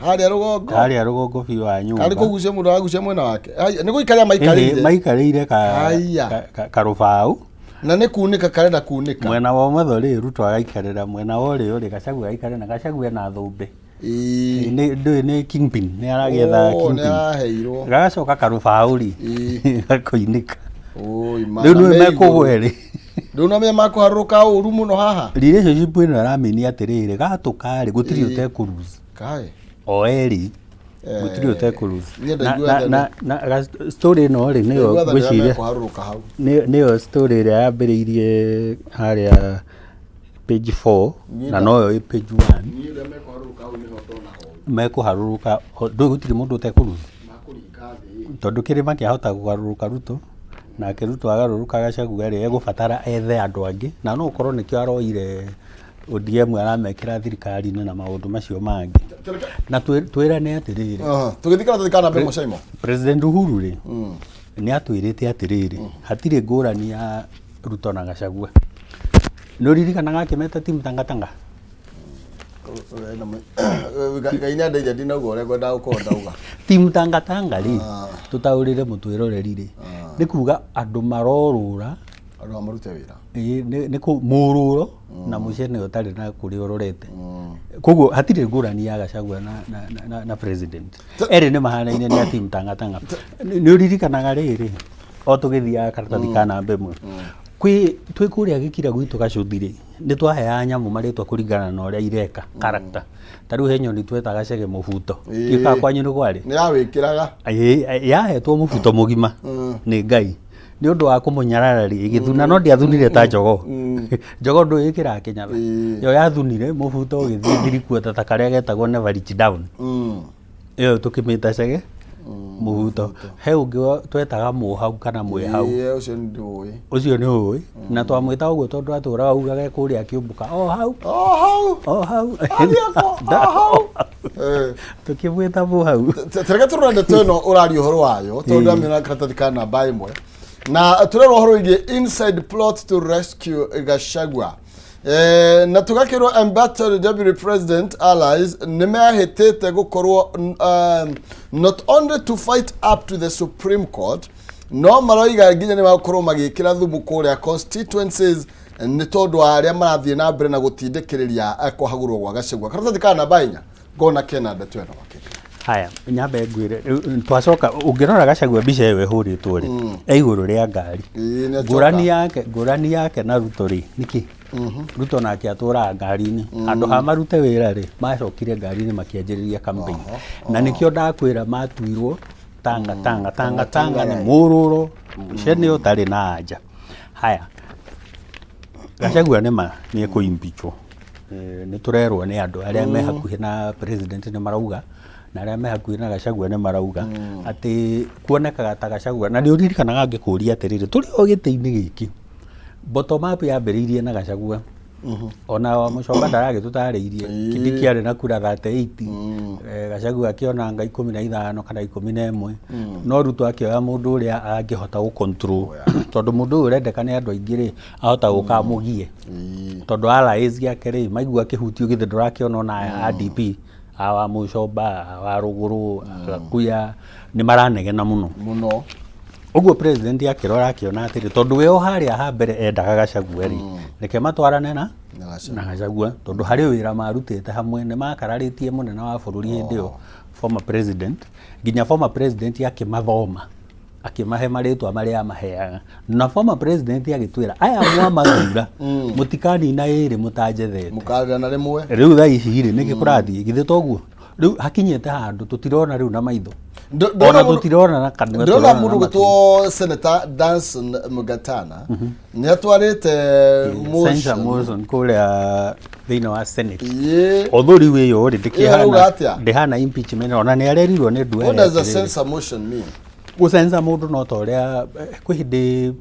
Harĩa rũgongo. Harĩa rũgongo biũ wa nyũmba. Karĩ kũgucia mũndũ aragucia mwena wake. Haya, nĩ gũikaria Ĩhĩ, maikarĩire. Maikarĩire Haya. karũbaũ. Na nĩ kunĩka karenda kunĩka. Mwena wa ũmotho rĩ, Ruto agaikarĩra, mwena wa ũrĩo rĩ, Gachagua agaikarĩra, na Gachagua ena thũmbĩ. Nĩ ndũĩ nĩ kingpin, nĩ aragĩetha Oh, nĩ kingpin. araheirwo. Gagacoka karũbaũ rĩ, gakoinĩka. Oi, Rĩu nĩ mana mekũgwe rĩ. Rĩu no mekũharũrũka ũru mũno haha. Relationship ĩno ĩramini atĩrĩrĩ, gatũka rĩ, gũtirĩ ũtekũlose. Kaĩ. O erĩ gũtirĩ ũtekũlose. Niĩ Na- ndaigua na story ĩno rĩ, nĩyo Ndaigua tha nĩ ngwĩciria mekũharũrũka hau. Nĩyo story ĩrĩa yambĩrĩirie harĩa page 4 na noyo ĩ page 1. Niĩ ũrĩa mekũharũrũka hau nĩho ndona horu. Mekũharũrũka ndũĩ gũtirĩ mũndũ ũtekũlose. Makũringa thĩ. Tondũ kĩrĩma kĩahota kũgarũrũka Ruto, nake Ruto agarũrũka Gachagua rĩ, egũbatara ethe andũ angĩ, na no ũkorwo nĩkĩo aroire ODM aramekĩra thirikari-inĩ na maũndũ macio mangĩ. Na twĩrane atĩrĩrĩ, Tũgĩthiĩ karatathi ka namba ĩmwe Caimo. President Uhuru rĩ, nĩ atwĩrĩte atĩrĩrĩ, hatirĩ ngũrani ya Ruto na Gachagua. Nĩ ũririkanaga akĩmeta timu tangatanga? Ngai nĩ andeithia ndinauga ũrĩa ngwendaga gũkorwo ndauga. Timu tangatanga rĩ, tũtaũrĩre mũtwĩroreri rĩ, nĩ kuga andũ marorũra. Andũ a marute wĩra. Ĩĩ, nĩ mũrũro na mũcene ũtarĩ na kũrĩa ũrorete. Koguo hatirĩ ngũrani ya Gachagua na president. Erĩ nĩ mahanaine, nĩ a timu tangatanga. Nĩ ũririkanaga rĩrĩ, o tũgĩthiaga karatathi ka namba ĩmwe, kwĩ twĩ kũrĩa gĩkira gwitũ gacũthi rĩ, nĩ twaheaga nyamũ marĩtwa kũringana na ũrĩa ireka, character. Ta rĩu he nyoni twetaga cege mũbuto. Ndiũĩ kana kwanyu nĩ kwarĩ. Nĩ yawĩkĩraga. Ĩĩ, yahetwo mũbuto mũgima nĩ Ngai nĩ ũndũ wa kũmũnyarara rĩ, ĩgĩthuna, no ndĩathunire ta jogoo. Jogoo ndũĩ ĩkĩraga kĩnyatha. Yo yathunire mũbuto ũgĩthiĩ thirikuota ta karĩa getagwo never reach down. Ĩyo tũkĩmĩta cege mũbuto. He ũngĩ twetaga mũhau kana mwĩhau. Ĩĩ, ũcio nĩ ndĩũĩ. Ũcio nĩ ũĩ, na twamwĩta ũguo tondũ atũraga ugaga kũrĩa akĩũmbũka o hau. O hau. O hau. Athiĩ o hau. Tũkĩmwĩta mũhau. Tereke tũrore ndeto ĩno ũraria ũhoro wayo, tondũ ndamĩona karatathi ka namba ĩmwe, na tũrerwo ũhoro wĩgiĩ inside plot to rescue Gachagua. Na tũgakĩrwo embattled deputy president allies nĩ mehĩtĩte gũkorwo not only to fight up to the Supreme Court, no maroiga nginya nĩ magũkorwo magĩkĩra thumu kũrĩa constituencies nĩ tondũ wa arĩa marathiĩ na mbere na gũtindĩkĩrĩria kũhagũrwo gwa Gachagua. Karatathi ka namba 4 ngona kena ndeto ĩno makĩria. Haya, nyambe ngwĩre, rĩu, twacoka ũngĩrora Gachagua mbica ĩyo ĩhũrĩtwo rĩ, e igũrũ rĩa ngari. Ĩĩ, nĩ acoka. Ngũrani yake na Ruto rĩ, nĩkĩ? Ruto nake atũraga ngari-inĩ. Handũ ha marute wĩra rĩ, macokire ngari-inĩ makĩanjĩrĩria campaign. Na nĩkĩo ndakwĩra matuirwo tanga tanga tanga tanga nĩ mũrũro, mũcene ũtarĩ na anja. Haya, Gachagua nĩ ma nĩ ekũ-impeachwo. Nĩ tũrerwo nĩ andũ arĩa me hakuhĩ na president nĩ marauga, na arĩa me hakuhĩ na Gachagua nĩ marauga atĩ kuonekaga ta Gachagua, na nĩ ũririkanaga ngĩkũria atĩrĩrĩ, tũrĩ o gĩtĩ-inĩ gĩkĩ, bottom up yambĩrĩirie na Gachagua. Ona Mũchomba ndaragĩtũtarĩirie. Kindiki arĩ na kura 38, Gachagua akĩona anga 15 kana 11, no Ruto akĩoya mũndũ ũrĩa angĩhota gũ control, tondũ mũndũ ũyũ ũrendeka nĩ andũ aingĩ rĩ, ahota gũka amũgie, tondũ allies ake rĩ, maigua kĩhutio, githĩ ndũrakĩona ona aya a DP, awa Mũchomba, awa Rũgũrũ, Gakuya nĩ maranegena mũno. Mũno. Ũguo president akĩrora akĩona atĩrĩ, tondũ we o harĩa ha mbere endaga Gachagua rĩ, reke matwarane na Na Gachagua. Na Gachagua, tondũ harĩ wĩra marutĩte hamwe, nĩ makararĩtie mũnene wa bũrũri hĩndĩ ĩyo, former president, nginya former president akĩmathoma, akĩmahe marĩtwa marĩa amaheaga, na former president agĩtwĩra, aya mwamathura mũtikanina ĩrĩ mũtanjethete. Mũkarĩra na rĩmwe. Rĩu thaa ici rĩ, nĩkĩ kũrathiĩ? Githĩ toguo rĩu hakinyĩte handũ tũtirona rĩu na maitho, ona tũtirona na kanua, Ndĩrona tũrona na mũndũ matũ. gwĩtwo Senator Danson Mugatana nĩ atwarĩte Censure motion. Motion kũrĩa thĩinĩ wa Senate. Ĩĩ. Although rĩu ĩyo rĩ, Ĩyo arauga atĩa? ndĩhana impeachment, ona nĩ arerirwo nĩ Duale What does a atĩrĩrĩ, censor motion mean? Gũcenza mũndũ no ta ũrĩa kwĩ hĩndĩ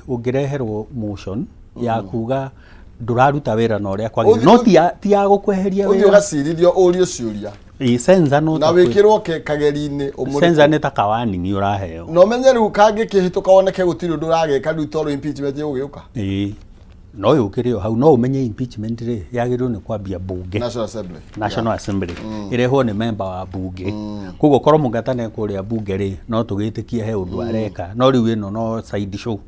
ũngĩreherwo motion ya kuga ndũraruta wĩra na ũrĩa kwagĩrĩire, no ti ya gũkweheria Ũthiĩ wĩra. ũgacirithio, ũrio ciũria. Ĩ, censor no Na ta wĩkĩrwo kageri-inĩ ũmũrĩkũ. Censor nĩ ta kawaningi ũraheo. Na ũmenye rĩu kangĩkĩhĩtũka woneke gũtirĩ ũndũ ũragĩka rĩu, tondũ impeachment ĩgũgĩũka. Ĩĩ, no yũkĩre o hau, no ũmenye impeachment rĩ, yagĩrĩirwo nĩ kwambia bunge. National Assembly. National Assembly, ĩrehwo nĩ member wa bunge. Koguo korwo Mũgatane kũrĩa bunge rĩ, no tũgĩtĩkie he ũndũ areka, no rĩu ĩno no side show.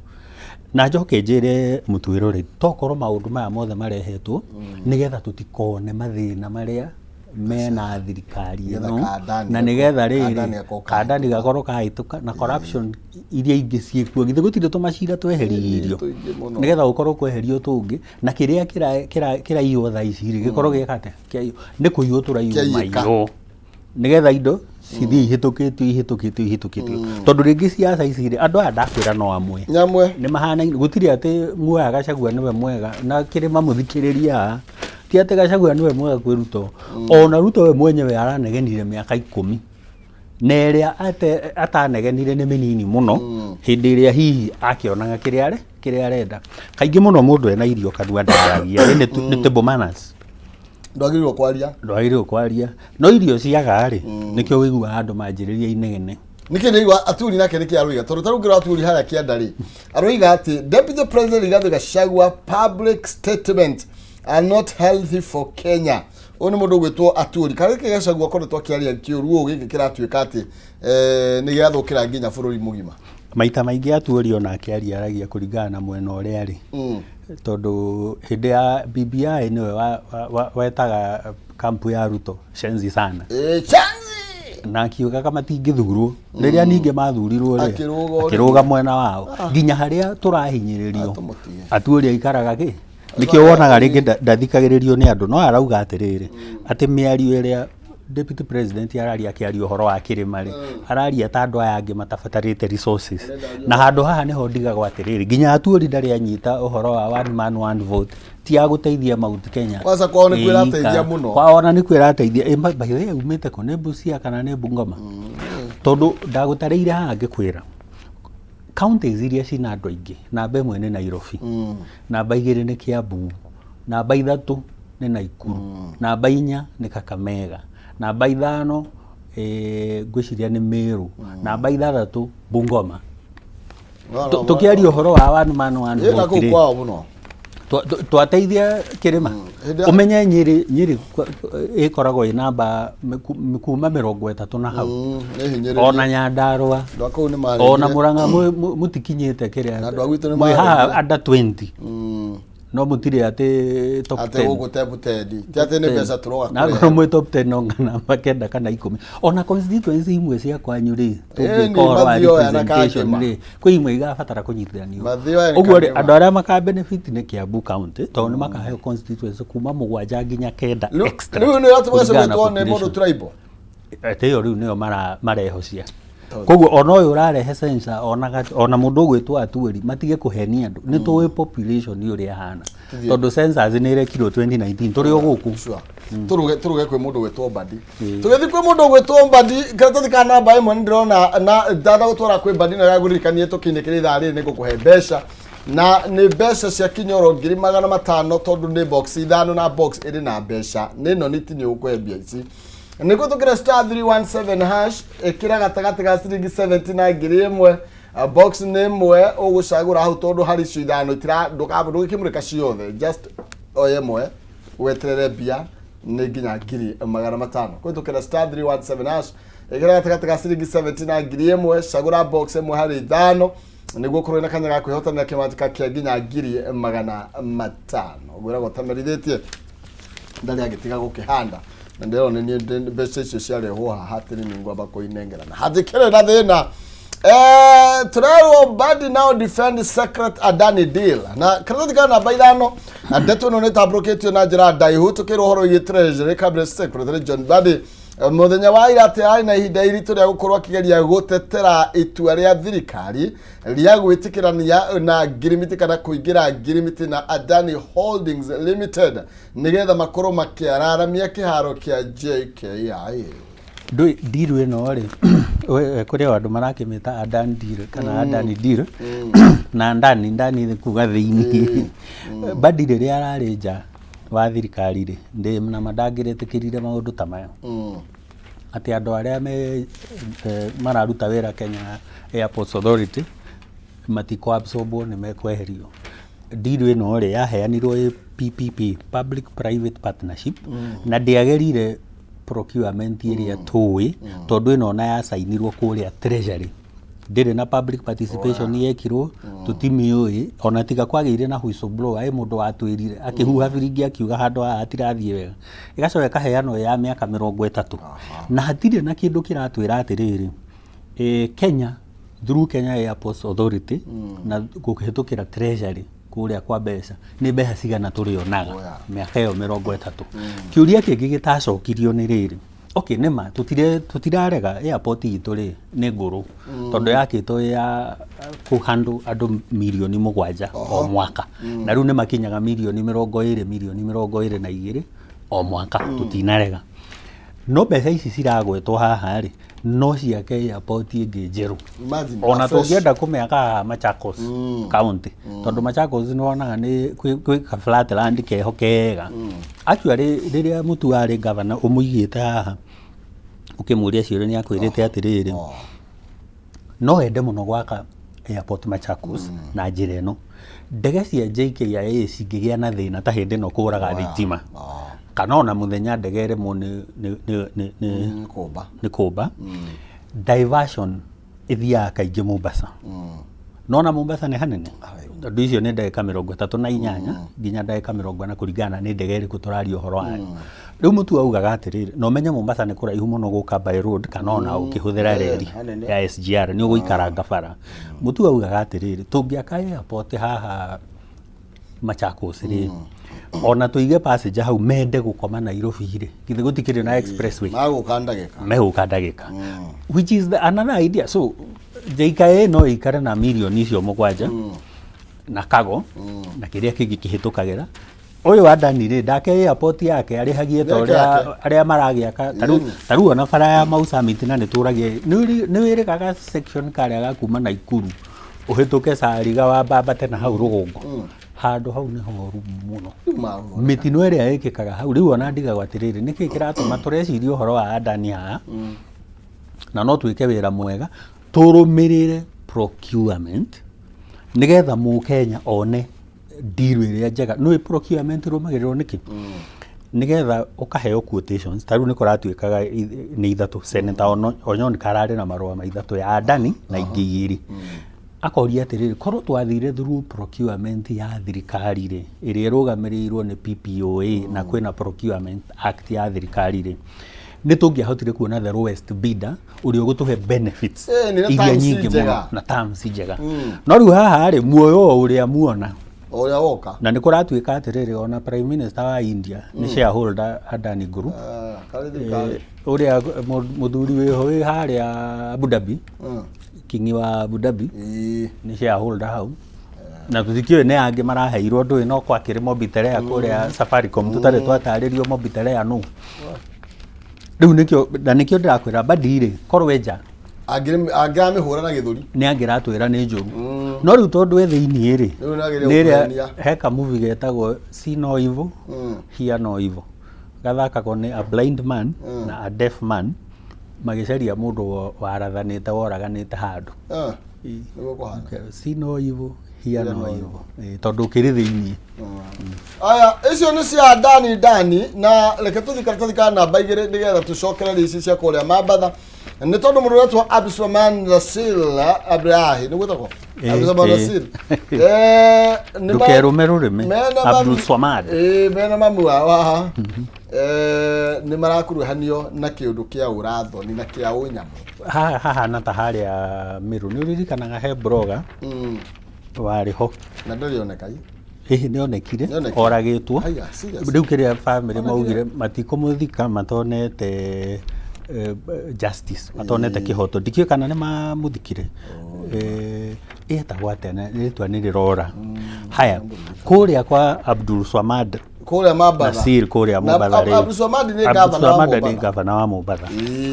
Na njoke njĩre mũtuĩro rĩ, tokorwo maũndũ maya mothe marehetwo nĩgetha tũtikone mathĩna marĩa mena thirikari Nĩgetha ĩno, kandani na nĩgetha kandani rĩrĩ gakorwo kandani gakorwo kahĩtũka, na corruption iria ingĩ ciĩkuo, githĩ gũtirĩ tũmacira tweheririo? Tũingĩ mũno. Nĩgetha gũkorwo kweherio tũngĩ, na kĩrĩa kĩraiywo thaa ici rĩ, gĩkorwo gĩka atĩa? Kĩaiywo nĩ kũiywo tũraiywo. Kĩaiyĩka. Maiywo nĩgetha indo cithiĩ ihĩtũkĩtio ihĩtũkĩtio ihĩtũkĩtio, tondũ rĩngĩ ciaca ici rĩ, andũ aya ndakwĩra no amwe. Nyamwe. Nĩ mahanaine, gũtirĩ atĩ muoya Gachagua nĩwe mwega na kĩrĩma mũthikĩrĩria haha, ti atĩ Gachagua nĩwe mwega kwĩ Ruto. Ona Ruto we mwenyewe aranegenire mĩaka 10. Na ĩrĩa atanegenire nĩ mĩnini mũno hĩndĩ ĩrĩa hihi akĩonaga kĩrĩa are kĩrĩa arenda. Kaingĩ mũno mũndũ ena irio kanua ndaragia, nĩ nĩ table manners. Ndwagĩrĩirwo kwaria. Ndwagĩrĩirwo kwaria. No irio ciaga rĩ, nĩkĩo ũiguaga andũ manjĩrĩria inegene. Nĩkĩ ndĩraigua Aturi nake nĩkĩ aroiga tondũ ta rĩu ngĩrora Aturi harĩa kĩanda rĩ aroiga atĩ Deputy President Rigathi Gachagua public statement are not healthy for Kenya. Ũyũ nĩ mũndũ ũgwĩtwo Aturi. Kana gĩkĩ Gachagua akoretwo akĩaria kĩũru ũũ gĩkĩ kĩratuĩka atĩ eh, nĩ gĩathũkĩra nginya bũrũri mũgima. Maita maingĩ Aturi ona akĩaria aragia kũringana na mwena ũrĩa arĩ. Tondũ hĩndĩ ya BBI nĩwe wetaga kampu ya Ruto shenzi sana. Eh, chanzi! Na akiugaga matingĩthurwo. Rĩrĩa ningĩ mathurirwo rĩ, Akĩrũga ũrĩrĩ. akĩrũga mwena wao. Nginya harĩa tũrahinyĩrĩrio. Atũmũtige. Aturi aikaraga kĩ? Nĩkĩo wonaga rĩngĩ ndathikagĩrĩrio nĩ andũ no arauga atĩrĩrĩ atĩ mĩario ĩrĩa deputy president araria akĩaria ũhoro wa kĩrĩma rĩ araria ta andũ aya angĩ matabatarĩte resources na handũ haha nĩho ndigagwo atĩrĩrĩ nginya Atwoli ndarĩ anyita ũhoro wa one man one vote ti ya gũteithia Mount Kenya Kwanza kwao nĩkuo ĩrateithia Ĩika. mũno. Kwao ona nĩkuo ĩrateithia Ĩ, by the way umĩte kũ nĩ Busia kana nĩ Bungoma tondũ ndagũtarĩire haha ngĩkwĩra counties iria cina andũ aingĩ namba ĩmwe nĩ Nairobi namba 2 nĩ Kiambu namba 3 nĩ Naikuru namba 4 nĩ Kakamega namba 5 ngwĩciria nĩ Meru namba 6 Bungoma. Tũkĩaria ũhoro wa one man one Ĩ, na vote kũu rĩ, kwao mũno. Twateithia kĩrĩma. Hĩndĩ ya- Ũmenye Nyĩrĩ ĩkoragwo ĩ namba kuma 30 na hau. Nĩ hinyĩrĩrie. Ona Nyandarua. Andũ a kũu nĩ marengire. Ona Murang'a mũtikinyĩte kĩrĩa. Na andũ a gwitũ nĩ Mwĩ haha marengire. under 20. No mũtirĩ atĩ top Atĩ 10. gũkũ top 10. Ti atĩ nĩ mbeca tũroga Na akorwo mwĩ top 10 no namba 9 kana 10. Ona constituency imwe cia kwanyu rĩ, tũngĩka ũhoro wa Mathioya na representation Kangema. rĩ, kwĩ imwe igabatara kũnyitithanio. Mathioya na Ũguo rĩ, Kangema. andũ arĩa maka benefit nĩ Kiambu County tondũ nĩ makaheo constituency kuma 7 nginya 9 extra. Rĩu nĩ ũratũma kũringana na gacagwetwo nĩ mũndũ population. tribal. Atĩ ĩyo rĩu nĩyo marehocia. Koguo ona ũyũ ũrarehe censor ona mũndũ ũgwĩtwo Atwoli matige kũhenia andũ. Nĩ tũĩ population ũrĩa ĩhana. Tondũ census nĩ ĩrekirwo 2019 tũrĩ o gũkũ. Sure. Tũruge kwĩ mũndũ ũgwĩtwo Mbadi. Tũgĩthiĩ kwĩ mũndũ ũgwĩtwo Mbadi, karatathi ka namba 1 nĩ ndĩrona na ndagũtwara kwĩ Mbadi na gagũririkanie tũkĩinĩkĩra ithaa rĩrĩ nĩ ngũkũhe mbeca. Na nĩ mbeca cia kinyoro 500,000 tondũ nĩ box 5 na box ĩrĩ na mbeca. Nĩ noniti nĩ ũgũkũhe mbia ici. Nĩ gũtũkĩra star 317 hash ĩkĩra gatagatĩ ga ciringi 70 na 1000. Box nĩ ĩmwe ũgũcagũra hau tondũ harĩ icio 5 itira ndũgĩkĩmũrĩka ciothe, just oya ĩmwe weterere mbia nĩ nginya 500,000. Kũhĩtũkĩra star 317 hash ĩkĩra gatagatĩ ga ciringi 70 na 1000, cagũra box ĩmwe harĩ 5 nĩguo ũkorwo na kanya ga kwĩhotanĩra kĩmanjĩka kĩa nginya 500,000. Ngwĩragwo tamerithĩtie ndarĩ agĩtiga gũkĩhanda na ndĩrona nĩ mbeca icio ciarehwo haha atĩ nĩ ngwamba kũinengerana hatikĩrĩ na thĩna. Tũrerwo Mbadi now defend secret Adani deal na karatathi ka namba 5 na ndeto ĩno nĩ ĩtambũrũkĩtio na njĩra ndaihu tũkĩrwo ũhoro wĩgiĩ Treasury Cabinet Secretary John Mbadi mũthenya wa ira atĩ arĩ na ihinda iritũ rĩa gũkorwo akĩgeria gũtetera itua rĩa thirikari rĩa gwĩtĩkĩrania na ngirimiti kana kũingĩra ngirimiti na Adani Holdings Limited nĩgetha makorwo makĩararamia kĩharo kĩa JKIA. Ndũĩ deal ĩno rĩ, kũrĩ o andũ marakĩmĩta Adan deal kana Adani deal na ndani ndani nĩ kuga thĩinĩ. Mbadi rĩrĩa ararĩ nja wa thirikari rĩ, ndĩ nama ndangĩretĩkĩrire maũndũ ta maya. Atĩ andũ arĩa me mararuta wĩra Kenya Airports Authority matikũ absorbwo nĩ mekweherio. Deal ĩno rĩ yaheanirwo ĩ PPP, Public Private Partnership, na ndĩagĩrire procurement ĩrĩa tũĩ tondũ ĩno ona yacainirwo kũrĩa Treasury ndĩrĩ na public participation yekirwo tũtimĩũĩ ona tiga kwagĩire na whistleblower ĩ mũndũ watwĩrire akĩhuha biringi akiuga handũ haha hatirathiĩ wega ĩgacoka ĩkaheanwo ya mĩaka 30 na hatirĩ na kĩndũ kĩratwĩra atĩrĩrĩ Kenya through Kenya Airports Authority na kũhĩtũkĩra Treasury kũrĩa kwa mbeca nĩ mbeca cigana tũrĩonaga mĩaka ĩyo 30. Kĩũria kĩngĩ gĩtacokirio nĩ rĩrĩ, okay nĩ ma tũtirarega airport itũ rĩ nĩ ngũrũ tondũ yakĩtwo ya kũhandũ andũ mirioni 7 o mwaka na rĩu nĩ makinyaga mirioni 20 mirioni 22 o mwaka, tũtinarega. No mbeca ici ciragwetwo haha rĩ No ciake airport ĩngĩ njerũ. Imagine, Ona a fresh- tũngĩenda kũmĩaka haha Machakos County, tondũ Machakos nĩ wonaga nĩ kwĩ ka flat land keho kega. Actually rĩrĩa Mutua arĩ governor ũmũigĩte haha ũkĩmũria ciũria nĩ akwĩrĩte atĩrĩrĩ, no ende mũno gwaka airport Machakos na njĩra ĩno, ndege cia JKIA cingĩgĩa na thĩna ta hĩndĩ ĩno kũraga thitima, kana ona mũthenya ndege ĩremwo nĩ Kũmba. Nĩ kũmba, diversion ĩthiaga kaingĩ Mombasa. Nona Mombasa nĩ hanene, tondũ icio nĩ ndagĩka 38 nginya ndagĩka 40 kũringana na nĩ ndege ĩrĩkũ tũraria ũhoro wayo. Rĩu Mutua augaga atĩrĩrĩ, na ũmenye Mombasa nĩ kũraihu mũno gũka by road kana ona ũkĩhũthĩra reri hanene. ya SGR nĩ ũgũikaranga bara. Mutua augaga atĩrĩrĩ, tũngĩaka airport haha Machakos rĩ, ona tũige passenger hau mende gũkoma Nairobi rĩ, githĩ gũtikĩrĩ na expressway? Magũka ndagĩka. Megũka ndagĩka, which is another idea. So JKIA no ĩikare na mirioni icio 7 na kago na kĩrĩa kĩngĩ kĩhĩtũkagĩra. Ũyũ wa Dani rĩ, ndake airport yake arĩhagie ta Yake ũrĩa yake. arĩa maragĩaka ta rĩu ona bara ya Mau Summit na nĩ tũragia nĩ wĩrĩgaga section karĩa ga kuma Naikuru ũhĩtũke Sariga wambambate na hau rũgongo, handũ hau nĩ horu mũno. Rĩu magũthondeka. Mĩtino ĩrĩa ĩkĩkaga hau rĩu ona ndigagwo atĩrĩrĩ, nĩkĩ kĩratũma tũreciria ũhoro wa Adani haha, na no twĩke wĩra mwega tũrũmĩrĩre procurement nĩgetha mũkenya one deal ĩrĩa njega. Nĩũĩ procurement ĩrũmagĩrĩrwo nĩkĩ? Nĩgetha ũkaheo quotations. Ta rĩu nĩ kũratuĩkaga nĩ ithatũ. Senator Onyonka ararĩ na marũa ma ithatũ ya Adani na ingĩ igĩrĩ. Akoria atĩrĩrĩ, korwo twathire through procurement ya thirikari rĩ, ĩrĩa ĩrũgamĩrĩirwo nĩ PPOA, na kwĩna Procurement Act ya thirikari rĩ, nĩ tũngĩahotire kuona the lowest bidder ũrĩa ũgũtũhe benefits Nĩ na iria terms nyingĩ mũno njega. Na terms njega. No rĩu haha rĩ, muoyo o ũrĩa muona. O ũrĩa woka. Na nĩ kũratuĩka atĩrĩrĩ, ona prime minister wa India nĩ shareholder Adani Group. Ah, karĩ thirikari. Ũrĩa mũthuri wĩho wĩ harĩa Abu Dhabi, kingi wa Abu Dhabi, nĩ shareholder hau, na tũtikĩũĩ nĩ angĩ maraheirwo ndũĩ no kwakĩrĩ Mobitelea kũrĩa Safaricom, tũtarĩ twatarĩrio Mobitelea nũ. Rĩu nĩkĩo na nĩkĩo ndĩrakwĩra Badi rĩ, korwo enja Angĩramĩhũra na gĩthũri. Nĩ angĩratwĩra nĩ njũru, no rĩu tondũ e thĩiniĩ rĩ, Rĩu nĩ agĩrĩire nĩ ĩrĩa gũkũhenia. he kamuvi getagwo See No Evil, Hear No Evil, gathakagwo nĩ a blind man na a deaf man magĩcaria mũndũ warathanĩte woraganĩte handũ. Ah, nĩguo kũhana. See no evil, hear no evil. Tondũ ũkĩrĩ thĩiniĩ. Aya, icio nĩ cia Dani Dani, na reke tũthikare tũthikare namba 2 nĩgetha tũcokererie ici cia kũrĩa Mambatha, nĩ tondũ mũndũ ũretwo Abdulswamad Nassir Abdullahi nĩ gwĩtagwo Abdulswamad Nassir. Ndũkerũme rũrĩmĩ. Abdul Swamad. Mena mamu wao haha nĩ marakuruhanio na kĩũndũ kĩa ũrathoni na kĩa ũnyamũ. Haha hahana ta harĩa Meru, nĩ ũririkanaga he blogger warĩ ho? Na ndĩrĩ oneka i. Hihi nĩ onekire. Nĩonekire. Oragĩtwo. Haya, serious? Rĩu kĩrĩa family maugire, matikũmũthika matonete justice, matonete kĩhoto. Ndikĩũĩ kana nĩ mamũthikire. Etagwo atĩa? Na rĩtwa nĩ rĩrora. Haya, kũrĩa kwa Abdul Swamad kũrĩa Mambatha. Nasir kũrĩa Na Mombatha rĩ. Abdul Swamad nĩ Abdul gavana wa Swamad nĩ Mombatha. gavana wa Mombatha.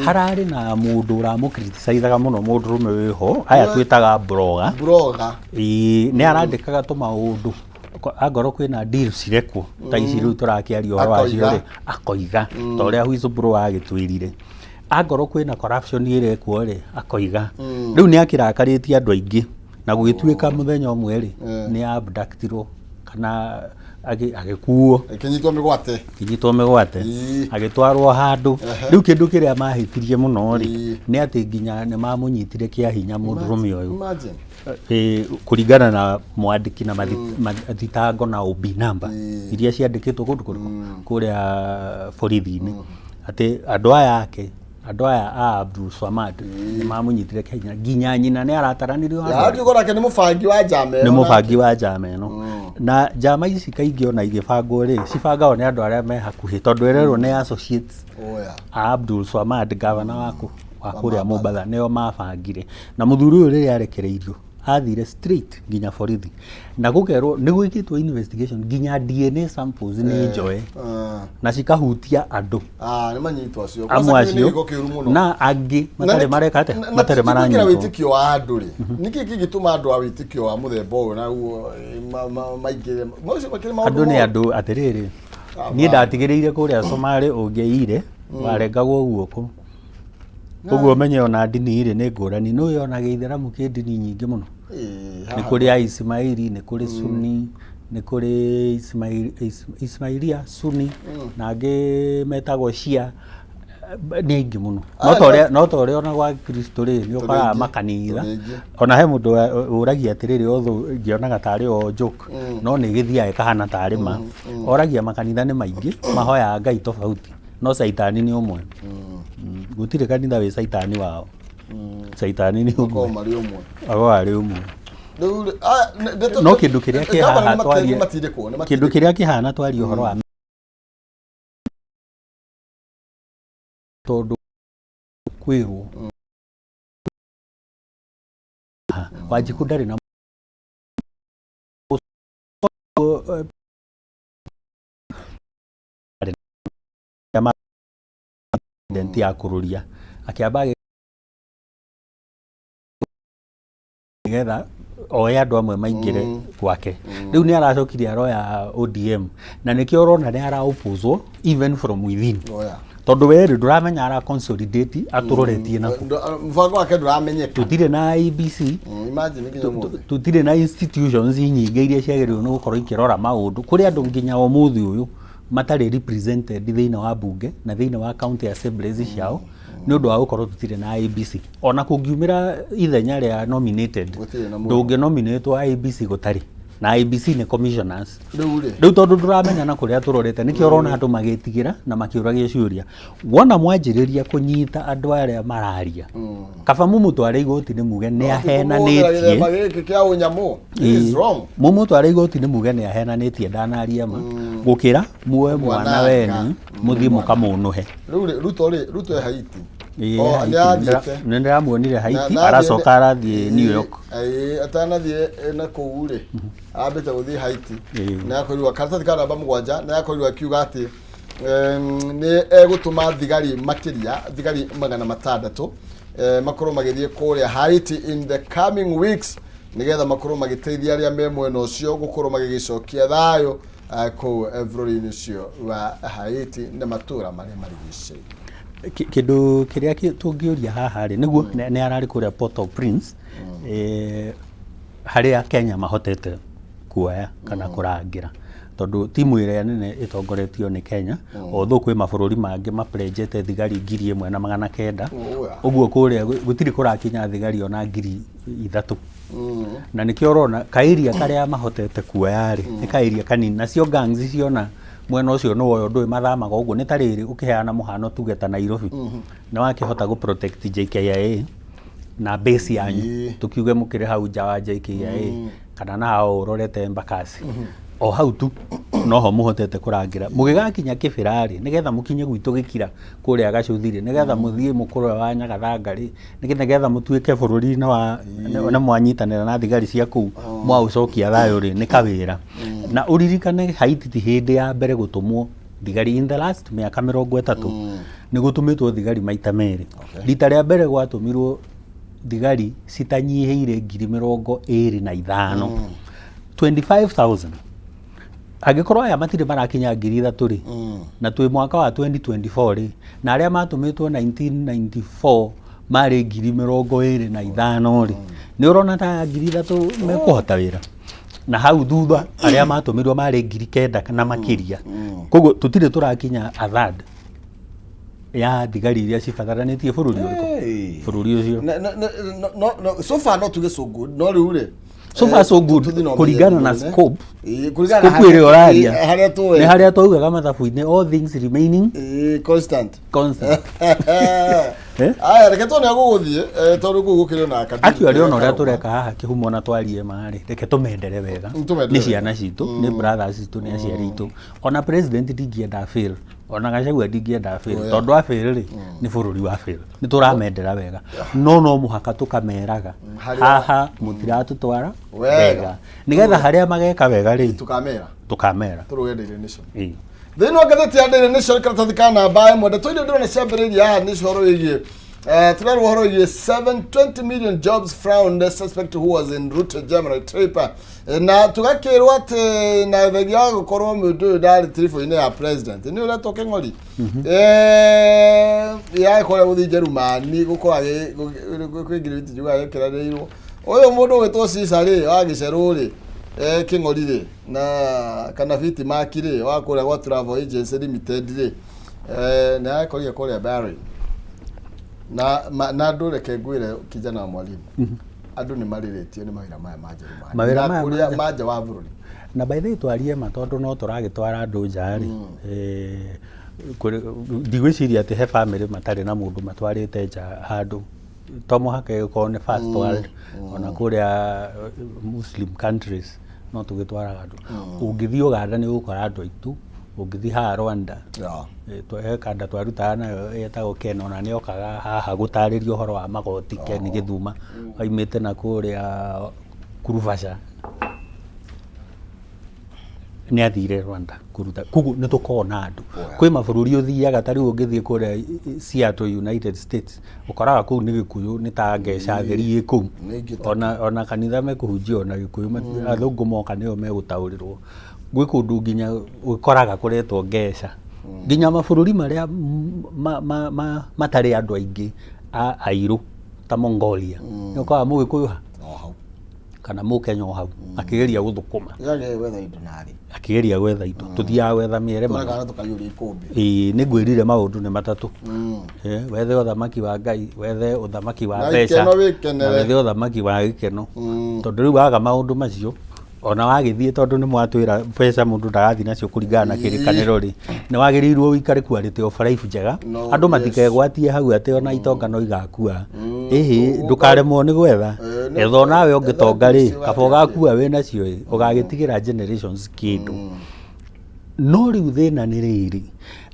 Hararĩ na mũndũ ũramũkriticizaga mũno, mũndũrũme wĩho aya twĩtaga blogger. Blogger. Ĩĩ, nĩ arandĩkaga tũmaũndũ. Angorwo kwĩna deals cirekwo ta ici rĩu tũrakĩaria ũhoro wacio Akoiga. rĩ, akoiga ta ũrĩa whistleblower agĩtwĩrire. Angorwo kwĩna corruption ĩrekwo rĩ, akoiga. Rĩu nĩ akĩrakarĩtie andũ aingĩ na gũgĩtuĩka mũthenya ũmwe rĩ, nĩ abductirwo kana agĩkuo. Ĩkĩnyitwo mĩgwate. Kĩnyitwo mĩgwate. Agĩtwarwo handũ. Rĩu kĩndũ kĩrĩa mahĩtirie mũno rĩ, nĩ atĩ nginya nĩ mamũnyitire kĩa hinya mũndũrũme ũyũ. Imagine. Kũringana na mwandĩki na mathitango na OB number iria ciandĩkĩtwo kũndũ kũrĩkũ kũrĩa borithi-inĩ, atĩ andũ aya ake, andũ aya a Abdul Swamad nĩ mamũnyitire kĩa hinya, nginya nyina nĩ arataranirio handũ. Yaani nake nĩ mũbangi wa njama ĩyo. Nĩ mũbangi wa njama ĩno, na njama ici kaingĩ ona igĩbangwo rĩ, cibangagwo nĩ andũ arĩa me hakuhĩ, tondũ ĩrerwo nĩ associates Oya. a Abdul Swamad, gavana wa kũrĩa Mombatha, nĩo mabangire. Na mũthuri ũyũ rĩrĩa arekereirio Athire straight nginya borithi na gũkerwo nĩ gwĩkĩtwo investigation, nginya DNA samples nĩ njoe na cikahutia andũ. Ah, nĩ manyitwo acio. Amwe Kwanza kĩu nĩ acio gĩko kĩũru mũno. na angĩ matarĩ mareka atĩa, Na matarĩ ti gwĩkĩra maranyitwo. Wĩtĩkio wa andũ rĩ, nĩkĩ kĩngĩtũma andũ a wĩtĩkio wa mũthemba ũyũ naguo maingĩre macio makĩrĩ maũndũ Andũ nĩ moru? andũ atĩrĩrĩ, niĩ ndatigĩrĩire kũrĩa Somarĩ ũngĩaiyire warengagwo guoko. Ũguo ũmenye ona ndini rĩ nĩ ngũrani. Nĩ ona gĩithĩramu kĩ ndini nyingĩ mũno. Ĩĩ, Nĩ haha. kũrĩ Aismaili, nĩ kũrĩ Sunni, nĩ kũrĩ Ismailia Sunni, na angĩ metagwo Shia. Nĩ aingĩ mũno. No ta ũrĩa ona gwa Kristo rĩ, nĩ ũkoraga Tũrĩ aingĩ, makanitha. Tũrĩ aingĩ. Ona he mũndũ ũragia atĩrĩrĩ, although ngĩonaga tarĩ o joke, no nĩ gĩthiaga ĩkahana tarĩ ma. Oragia makanitha nĩ maingĩ, mahoyaga Ngai tofauti, no caitani nĩ ũmwe. Gũtirĩ kanitha wĩ caitani wao. Caitani nĩ Makoragwo ũmwe. marĩ ũmwe. Akoragwo arĩ ũmwe. Rĩu rĩ, ah, No kĩndũ kĩrĩa kĩ gavana haha twarie nĩ matindĩkwo, nĩ kĩndũ matindĩkwo. Kĩrĩa kĩhana twarie ũhoro wa tondũ kwĩrwo Wanjikũ ndarĩ na president ya kũrũria akĩamba nĩgetha oe andũ amwe maingĩre gwake. Rĩu nĩ aracokire aroya ODM, na nĩkĩo ũrona nĩ ara oppose even from within. Oya. Tondũ we rĩ, ndũramenya ara consolidate atũroretie nakũ. Mũbango wake ndũramenyeka. Tũtirĩ na IEBC. Imagine nginya ũmũthĩ. Tũtirĩ na institutions nyingĩ iria ciagĩrĩirwo nĩ gũkorwo ikĩrora maũndũ. Kũrĩ andũ nginya ũmũthĩ ũyũ matarĩ represented thĩinĩ wa bunge na thĩinĩ wa county assemblies ciao nĩ ũndũ wa gũkorwo tũtirĩ na IEBC. Ona kũngiumĩra ithenya rĩa nominated, Gũtirĩ na mũndũ. Ndũngĩ nominatwo IEBC gũtarĩ na IEBC nĩ commissioners. Rĩu rĩ. Rĩu tondũ ndũramenya na kũrĩa tũrorete, nĩkĩo ũrona andũ magĩtigĩra na makĩũragia ciũria. Wona mwanjĩrĩria kũnyita andũ arĩa mararia, kaba mũmũtware igoti-inĩ muge nĩ ahenanĩtie. Gĩthemba gĩkĩ kĩa ũnyamũ. This is wrong. Mũmũtware igoti-inĩ muge nĩ ahenanĩtie, ndanaria ma, gũkĩra muoe mwana Mwananga. wenyu mũthiĩ mũkamũnũhe. Rĩu rĩ, Ruto rĩ, Ruto e Haiti. Ĩĩ, O, Haiti, nĩ athiĩte. nĩ ndĩramuonire Haiti, Na- aracoka arathiĩ New York. Ĩĩ, atanathiĩ na kũu rĩ, ambĩte gũthiĩ Haiti. Ĩĩ. Nĩ akorirwo karatathi ka namba 7, nĩ akorirwo akiuga atĩ nĩ egũtũma thigari makĩria, thigari 600 makorwo magĩthiĩ kũrĩa Haiti in the coming weeks, nĩgetha makorwo magĩteithia arĩa me mwena ũcio gũkorwo magĩgĩcokia thayũ kũu bũrũri-inĩ ũcio wa Haiti na matũũra marĩa marigicĩirie. Kĩndũ kĩrĩa tũngĩũria haha rĩ, nĩguo nĩ ararĩ kũrĩa Port-au-Prince, harĩa Kenya mahotete kuoya kana kũrangĩra, tondũ timu ĩrĩa nene ĩtongoretio nĩ Kenya, although kwĩ mabũrũri mangĩ maplenjete thigari 1900. Oya. Ũguo kũrĩa gũtirĩ kũrakinya thigari ona 3000, na nĩkĩo ũrona kaĩria karĩa mahotete kuoya rĩ nĩ kaĩria kanini. Nacio gangs ciona mwena ũcio nĩ woyo, ndũĩ mathamaga ũguo. Nĩ ta rĩrĩ, ũkĩheana mũhano, tuge ta Nairobi nĩ wakĩhota gũ protect JKIA na base yanyu. Tukiuge mũkĩrĩ hau nja wa JKIA kana na hao ũrorete Embakasi, o hau tu noho mũhotete kũrangĩra. Mũgĩgakinya Kĩbĩra rĩ, nĩgetha mũkinye gwitũ gĩkira kũrĩa Gacuthi rĩ, nĩgetha mũthiĩ mũkũrwe wa Nyagathanga rĩ, nĩgetha mũtuĩke bũrũri-inĩ wa nĩ mwanyitanĩra na thigari cia kũu mwaũcokia thayũ rĩ, nĩ kawĩra. Na ũririkane Haiti ti hĩndĩ ya mbere gũtũmwo thigari. In the last mĩaka 30 nĩ gũtũmĩtwo thigari maita merĩ. Rita rĩa mbere gwatũmirwo thigari citanyihĩire 25,000, 25,000. Angĩkorwo aya matirĩ marakinya 3000 rĩ, na twĩ mwaka wa 2024 rĩ, na arĩa matũmĩtwo 1994 marĩ 25,000 rĩ, nĩ ũrona ta aya 3000 mekũhota wĩra? Na hau thutha arĩa matũmirwo marĩ 9000 na makĩria. Koguo tũtirĩ tũrakinya a third ya thigari iria cibataranĩtie bũrũri ũrĩkũ. Hey. Bũrũri ũcio. No, so far no tuge so good, no rĩu rĩ So far so good. Tũthiĩ na Kũringana na ũmenyeru mũnene. scope. Ĩĩ, kũringana na Scope ĩrĩa ũraria harĩa tũĩ. Nĩ harĩa twaugaga mathabu-inĩ, all things remaining Ĩĩ, constant. Constant. Eh? Aya, reke tuone gũgũthiĩ tondũ kũu gũkĩrĩ na kadiri Actually, ona ũrĩa karũma. Tũreka haha kĩhumo na twarie marĩ, reke tũmendere wega. Tũmendere Nĩ ciana citũ, nĩ brothers citũ, nĩ aciari itũ. Ona president ndingĩenda fail. Ona Gachagua ndingĩenda afail. Oh, yeah. Tondũ afail rĩ, nĩ bũrũri wa fail. Nĩ tũramendera wega, no no mũhaka tũkameraga Harĩa- haha mũtiratũtwara Wega. wega, nĩgetha harĩa mageka wega rĩ, Tukamera. Tũkamera. Tũrũge Daily Nation. Ĩĩ. Thĩinĩ wa ngathĩti ya Daily Nation, karatathi ka namba ĩmwe, ndeto iria ndĩrona ciambĩrĩirie haha nĩ ũhoro wĩgiĩ tũrerwo ũhoro wĩgiĩ 720 million jobs frowned suspect who was in Ruto Germany trip. Na tũgakĩrwo atĩ na thengia wa gũkorwo mũndũ ũyũ ndarĩ tiribũ-inĩ ya president, nĩ ũretwo Kĩng'ori, ya kũrĩa gũthiĩ Njerumani gũkorwo kwĩ ngirimiti njugaga ĩkĩranĩirwo ũyũ mũndũ ũgwĩtwo Caesar rĩ, wa gĩcerũ rĩ, Kĩng'ori rĩ, na kana Fiti Maki rĩ, wa kũrĩa gwa Travel Agency Limited rĩ, nĩ arekorire kũrĩa Berlin na na andũ, reke ngwĩre, kijana wa mwalimu, andũ nĩ marĩrĩtio nĩ mawĩra maya ma Njerumani Mawĩra na maya kũrĩa ma nja wa bũrũri. Na by the way, twarie ma, tondũ no tũragĩtwara andũ nja rĩ, ndigwĩciria atĩ he family matarĩ na mũndũ matwarĩte nja handũ. To mũhaka ĩgĩkorwo nĩ first world, ona kũrĩa Muslim countries no tũgĩtwaraga andũ. Ũngĩthiĩ Uganda nĩ ũgũkora andũ aitũ, ũngĩthiĩ haha Rwanda, he kanda twarutaga nayo yetagwo Ken, ona nĩ okaga haha gũtarĩria ũhoro wa magoti. Ken Gĩthuma aimĩte na kũrĩa Kurubaca, nĩ athire Rwanda kũruta. Koguo nĩ tũkoragwo na andũ kwĩ mabũrũri ũthiaga. Ta rĩu ũngĩthiĩ kũrĩa Seattle, United States, ũkoraga kũu nĩ Gĩkũyũ, nĩ ta ngeca theri ĩ kũu. Nĩ ingĩ ta- Ona kanitha mekũhunjia ona Gĩkũyũ, athũngũ moka nĩo megũtaũrĩrwo. Gwĩ kũndũ nginya ũkoraga kũretwo ngeca, nginya mabũrũri marĩa matarĩ andũ aingĩ a airũ ta Mongolia, nĩ ũkoraga Mũgĩkũyũ ha O hau. kana Mũkenya o hau akĩgeria gũthũkũma. Gĩagĩrĩire gwetha indo narĩ. Akĩgeria gwetha indo, tũthiaga gwetha mĩere. Tũrekana tũkaiyũria ikũmbĩ. Ĩĩ, nĩ ngwĩrire maũndũ nĩ matatũ. Wethe ũthamaki wa Ngai, wethe ũthamaki wa Na mbeca, ikeno wĩkenere. na wethe ũthamaki wa gĩkeno, tondũ rĩu waga maũndũ macio, ona wagĩthiĩ, tondũ nĩ mwatwĩra mbeca mũndũ ndagathiĩ nacio kũringana na kĩrĩkanĩro rĩ, nĩ wagĩrĩirwo ũikare quality of life njega. No, Andũ yes. matikegwatie hau atĩ ona itonga no igakua. Ĩhĩ, ndũkaremwo nĩ gwetha. Nĩ- Etha onawe ũngĩtonga rĩ, etha kaba ũgakua wĩ nacio ĩ, ũgagĩtigĩra generations kĩndũ. No rĩu thĩna nĩ rĩrĩ,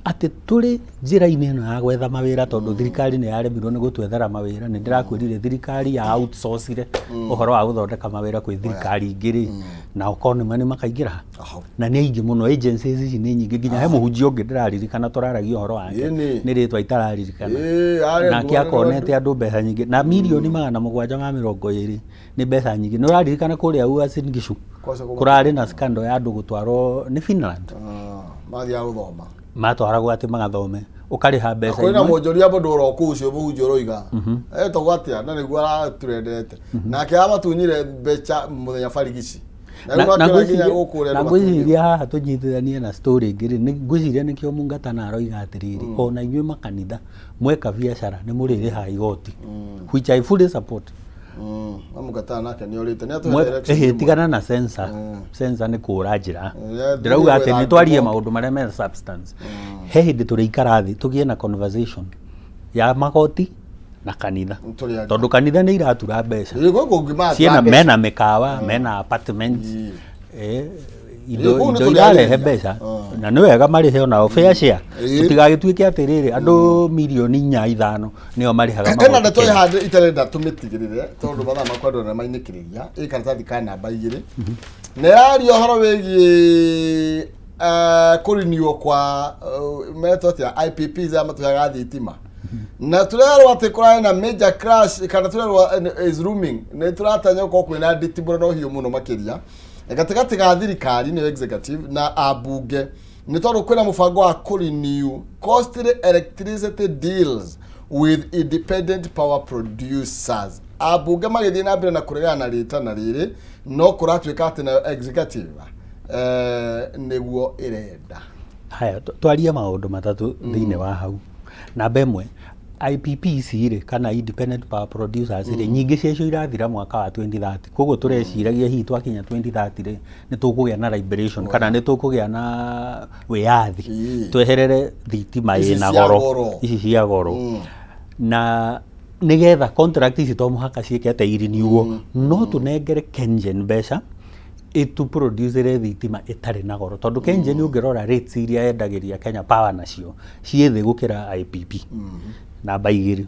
atĩ tũrĩ njĩra-inĩ ĩno ya gwetha mawĩra, tondũ thirikari nĩ yaremirwo nĩ gũtwethera mawĩra. Nĩ ndĩrakwĩrire thirikari ya outsourcire ũhoro wa gũthondeka mawĩra kwĩ thirikari ingĩ rĩ, na okorwo nĩ nĩ makaingĩra Aho. na nĩ aingĩ mũno. Agencies ici nĩ nyingĩ, nginya he mũhunjia ũngĩ ndĩraririkana tũraragia ũhoro wake. Ĩni. Nĩ rĩtwa itararirikana. Ĩĩ, arĩ Nake ngumo. Akonete andũ mbeca nyingĩ, na 720,000,000 nĩ mbeca nyingĩ. Nĩ ũraririkana kũrĩa Uasin Gishu Kwaca kũma- kũrarĩ na scandal ya andũ gũtwarwo nĩ Finland? Ah, mathiaga gũthoma. Matwaragwo atĩ magathome, ũkarĩha mbeca Kwĩna imwe. mũnjũria mũndũ oro kũu ũcio mũhunjia ũroiga etagwo atĩa, na nĩguo araturendete nake amatunyire mbeca mũthenya barigici na rĩu Na akĩona nginya gũkũ ũrĩa na andũ ngwĩciria haha tũnyitithanie na story ĩngĩ rĩ, ngwĩciria nĩkĩo Mungatana aroiga atĩrĩrĩ, ona inyuĩ makanitha mweka biacara nĩ mũrĩrĩhaga igoti, which I fully support. Na Mungatana nake nĩ orĩte nĩ atũhe direction Ĩhĩ, imwe. tigana na sensor. Sensor nĩ kũra njĩra. Yeah, Ndĩrauga atĩ gwetha nĩ twarie ngumo. maũndũ marĩa me substance. He hĩndĩ tũrĩikara thĩ tũgĩe na conversation ya magoti na kanitha, Tũrĩ tondũ kanitha nĩ iratura mbeca. Ĩĩ, gũkũ ũngĩmatura Ciĩna mbeca. mena mĩkawa, mena apartments, indo Ĩĩ, kũu nĩ indo irarehe tũrĩarĩrĩria. mbeca, na nĩ wega marĩhe onao fair share. Tũtigagĩtuĩke atĩrĩrĩ, andũ mirioni 4, 5 nĩo marĩhaga Hena magoti ndeto Kenya. ĩhandĩ itarenda tũmĩtigĩrĩre, tondũ mathaa makwa andũ arĩa mainĩkĩrĩria ĩ karatathi ka namba 2, na ĩraria ũhoro wĩgiĩ kũriniwo kwa metwo atĩa, IPPs arĩa matũheaga thitima, na tũrerwo atĩ kũrarĩ na major crash, kana tũrerwo is looming, nĩ tũratanya gũkorwo kwĩna nditimũrano hiũ mũno makĩria gatagatĩ ga thirikari, nĩyo executive, na ambunge, nĩ tondũ kwĩna mũbango wa kũrenew costly electricity deals with independent power producers. Ambunge magĩthiĩ na mbere na kũregana na rĩtana rĩrĩ, no kũratuĩka atĩ nayo executive nĩguo ĩrenda. Haya, twarie maũndũ matatũ thĩinĩ wa hau. Namba ĩmwe, IPP ici rĩ, kana independent power producers rĩ, nyingĩ ciacio irathira mwaka wa 2030. Koguo tũreciragia hihi twakinya 2030 rĩ, nĩ tũkũgĩa na liberation kana nĩ tũkũgĩa na wĩyathi, tweherere thitima Ici ĩna cia goro, goro. Ici cia goro. Na nĩgetha contract ici to mũhaka ciĩke atĩ irinewwo, no tũnengere KenGen mbeca. Ĩtũ-produce-ĩre thitima ĩtarĩ na goro tondũ KenGen ũngĩrora rates iria yendagĩria Kenya Power nacio ciĩ thĩ gũkĩra IPP. Namba igĩrĩ,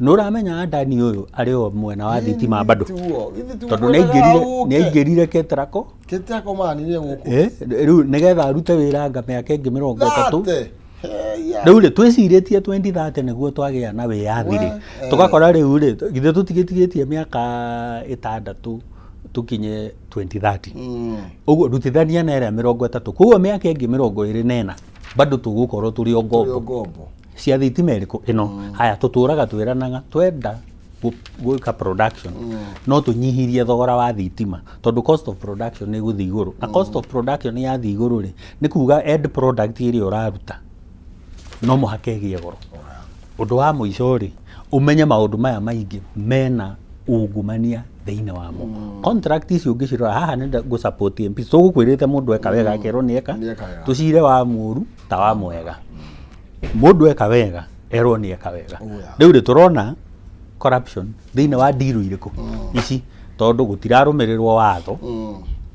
nĩ ũramenya Adani ũyũ arĩ o mwena wa thitima bado tondũ nĩ aingĩrire nĩ aingĩrire Ketraco. Ketraco manire gũkũ. Rĩu nĩgetha arute wĩra anga mĩaka ĩngĩ 30. Thate. Heya. Rĩu rĩ, twĩcirĩtie 2030 nĩguo twagĩa na wĩyathi rĩ, tũgakora rĩu rĩ, githĩ tũtigĩtigĩtie mĩaka 6 tũkinye 2030? Ũguo rutithania na ĩrĩa 30, koguo mĩaka ĩngĩ 24 bado tũgũkorwo tũrĩ o ngombo. Ngombo. Cia thitima ĩrĩkũ ĩno? Haya, tũtũraga twĩranaga twenda gwĩka production no tũnyihirie thogora wa thitima tondũ cost of production nĩ ĩgũthiĩ igũrũ, na cost of production yathiĩ igũrũ rĩ, nĩ kuga end product ĩrĩa ũraruta no mũhaka ĩgĩe goro. Ũndũ wa mũico rĩ, ũmenye maũndũ maya maingĩ mena ungumania thĩinĩ wamo. Contract icio ũngĩcirora haha, nĩ ngũ support MP, tũgũkwĩrĩte mũndũ eka wega akerwo nĩ eka. Nĩ eka wega. Tũcire wa mũru ta wa mwega, mũndũ eka wega erwo nĩ eka wega. Oh, yeah. Rĩu rĩ, tũrona corruption thĩinĩ wa deal irĩkũ ici tondũ gũtirarũmĩrĩrwo watho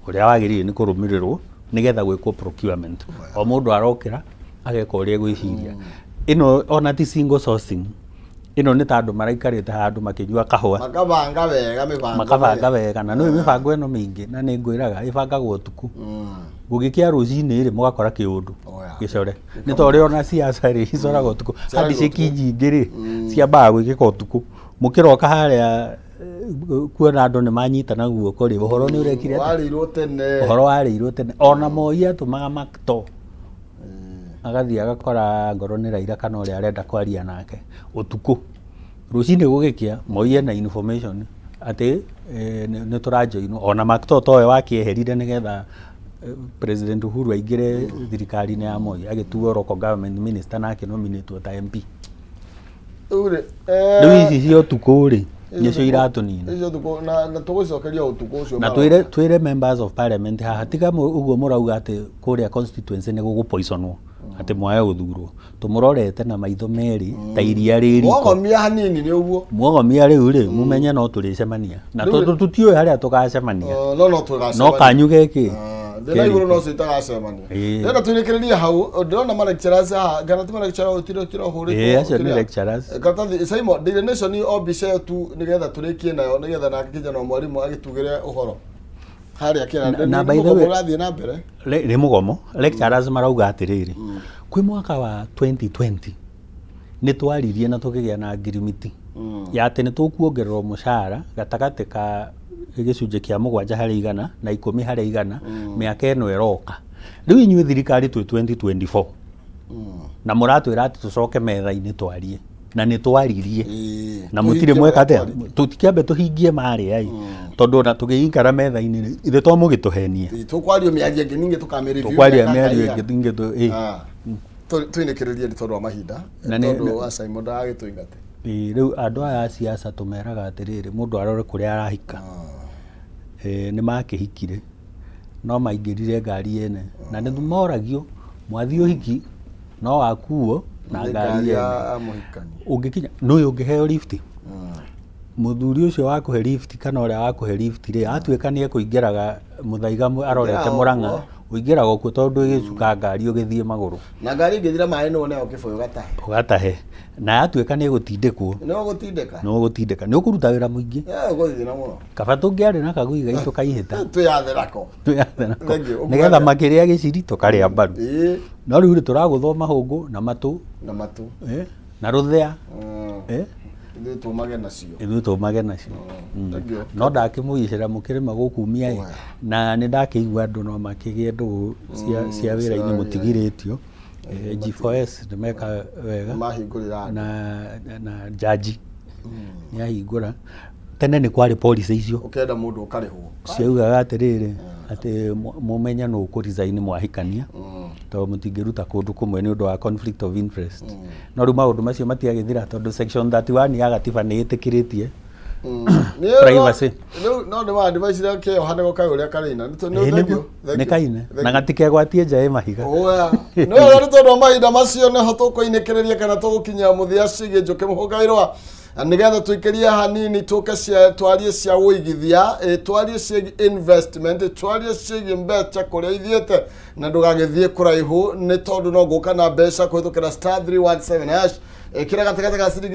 ũrĩa wagĩrĩire nĩ kũrũmĩrĩrwo nĩgetha gwĩkwo procurement. O mũndũ arokĩra ageka ũrĩa egwĩciria. Ĩno ona ti single sourcing, ĩno nĩ ta andũ maraikarĩte handũ makĩnyua kahũa. Makabanga wega mĩbango. Makabanga wega, na nĩũĩ mĩbango ĩno mĩingĩ, na nĩ ngwĩraga ĩbangagwo ũtukũ, gũgĩkĩa rũcinĩ rĩ, mũgakora kĩũndũ gĩcore. Nĩ ta ũrĩa ona ciaca rĩ, icoraga ũtukũ, handshake nyingĩ rĩ, ciambaga gwĩkĩka ũtukũ, mũkĩroka harĩa kuona andũ nĩ manyitana guoko rĩ, ũhoro nĩ ũrekire atĩa? Warĩirwo tene. Ũhoro warĩirwo tene. Ona Moi atũmaga Makto agathiĩ agakora ngoro nĩ Raila kana ũrĩa arenda kwaria nake ũtukũ, rũcinĩ gũgĩkĩa Moi ena information atĩ nĩ tũrajoinwo. Ona Makto towe wakĩeherire nĩgetha President Uhuru aingĩre thirikari-inĩ ya Moi, agĩtuo local government minister na akĩnominĩtwo ta MP. Rĩu rĩ, Rĩu ici cia ũtukũ rĩ, nĩcio iratũnina. Icio ũtukũ na tũgũcokeria ũtukũ ũcio. Na twĩre members of parliament haha, tiga ũguo mũrauga atĩ kũrĩa constituency nĩ gũgũpoisonwo atĩ mwage gũthurwo, tũmũrorete na maitho merĩ ta iria rĩ riko. Mwogomia hanini nĩ ũguo. Mwogomia rĩu rĩ, mũmenye no tũrĩcemania na tondũ tũtiũĩ harĩa tũgacemania. Oh, no tũgacemania. No kanyu gĩkĩ. Thĩ na igũrũ no cio itagacemania. Ĩĩ. Ndĩrenda twĩrĩkĩrĩrie hau, ndĩrona ma lecturers haha, kana ti ma lecturer, ũtire ũhũrĩtwo. Ĩĩ, acio nĩ lecturers. Karatathi Simon, Daily Nation o mbica ĩyo tu nĩgetha tũrĩkie nayo, nĩgetha nake kijana wa mwarimu agĩtugĩre ũhoro harĩa kĩra. Na by the way- Ũrathiĩ na mbere. Nĩ mũgomo lecturers marauga atĩrĩrĩ, kwĩ mwaka wa 2020 nĩ twaririe na tũkĩgĩa na ngirimiti ya atĩ nĩ tũkuongererwo mũcara gatagatĩ ka 7% na 10% mĩaka ĩno ĩroka. Rĩu inyuĩ thirikari, twĩ 2024 na mũratwĩra atĩ tũcoke metha-inĩ twarie, na nĩ twaririe na mũtirĩ mweka atĩa. Tũtikĩambe tũhingie marĩa ĩ, tondũ ona tũgĩikara metha-inĩ rĩ, ithe to mũgĩtũhenie. Tũkwario mĩario ĩngĩ ningĩ tũkamĩreview. Tũkwaria mĩaka mĩario ĩigana. ĩngĩ ningĩ ĩ. Ah. Twĩnĩkĩrĩrie nĩ tondũ wa mahinda, Na nĩ- tondũ wa Simon ndagagĩtũingate. Ĩ, rĩu andũ aya a siasa tũmeraga atĩrĩrĩ, mũndũ arore kũrĩa arahika. Nĩ makĩhikire no maingĩrire ngari ene, na nĩ moragio mwathiĩ ũhiki no wakuo na Nĩ ngari ngari ene. ya mũhikani. Ũngĩkinya nũyũ ũngĩheo lift, mũthuri ũcio wa kũhe lift kana ũrĩa wa kũhe lift rĩ, atuĩka nĩ ekũingĩraga Mũthaiga arorete Ũingĩraga Mũrang'a. okuo. Ũingĩraga okuo tondũ ĩgĩcuka ngari ũgĩthiĩ magũrũ. Na ngari ĩngĩthira maĩ nĩ wone kĩbũyũ gatahe. Ũgatahe, na yatuĩka nĩ ĩgũtindĩkwo. Nĩ ũgũtindĩka. Nĩ ũgũtindĩka, nĩ ũkũruta wĩra mũingĩ. Ũgũthiĩ na mũno. Kaba tũngĩarĩ na kagui gaitũ kaihĩta. Twĩyathe nako. Twĩyathe nako. Thank you. Nĩgetha makĩrĩa gĩciri tũkarĩa mbaru. No rĩu rĩ, tũragũthwo mahũngũ na matũ. Na matũ. Na rũthĩa. Ithuĩ tũmage nacio. Ithuĩ tũmage nacio. Thank you. No ndakĩmũicĩra mũkĩrĩma gũkumia ĩ, na nĩ ndakĩigua andũ no makĩgĩe ndũgũ cia wĩra-inĩ. Cia Mũtigirĩtio. G4S nĩ meka wega. Mahingũrĩra andũ. Na jaji nĩ ahingũra. Tene nĩ kwarĩ policy icio Ũkenda mũndũ ũkarĩhwo. Ciaugaga atĩrĩrĩ, atĩ mũmenye nũ ũkũ resign mwahikania, tondũ mũtingĩruta kũndũ kũmwe nĩ ũndũ wa conflict of interest. No rĩu maũndũ macio matiagĩthira tondũ section 31 ya gatiba nĩ ĩtĩkĩrĩtie. Privacy. Rĩu no nĩ wa device ĩrĩa kĩoha nĩgo kaĩ ũrĩa karĩina. Nĩ Ĩĩ, thank you. nĩguo. Nĩ kaine na gatikegwatie nja ĩ mahiga. Oya. Nĩ wega nĩ tondũ wa mahinda macio nĩho tũkũinĩkĩrĩria kana tũgũkinyia mũthia ciĩgiĩ njũkĩ mũhũngairwa nĩgetha tũikĩrie hanini tũke cia twarie cia ũigithia, twarie ciĩgiĩ investment, twarie ciĩgiĩ mbeca kũrĩa ithiĩte na ndũgagĩthiĩ kũraihu nĩ tondũ no ngũka na mbeca kũhĩtũkĩra *317# ĩkĩra gatagatĩ ga ciringi.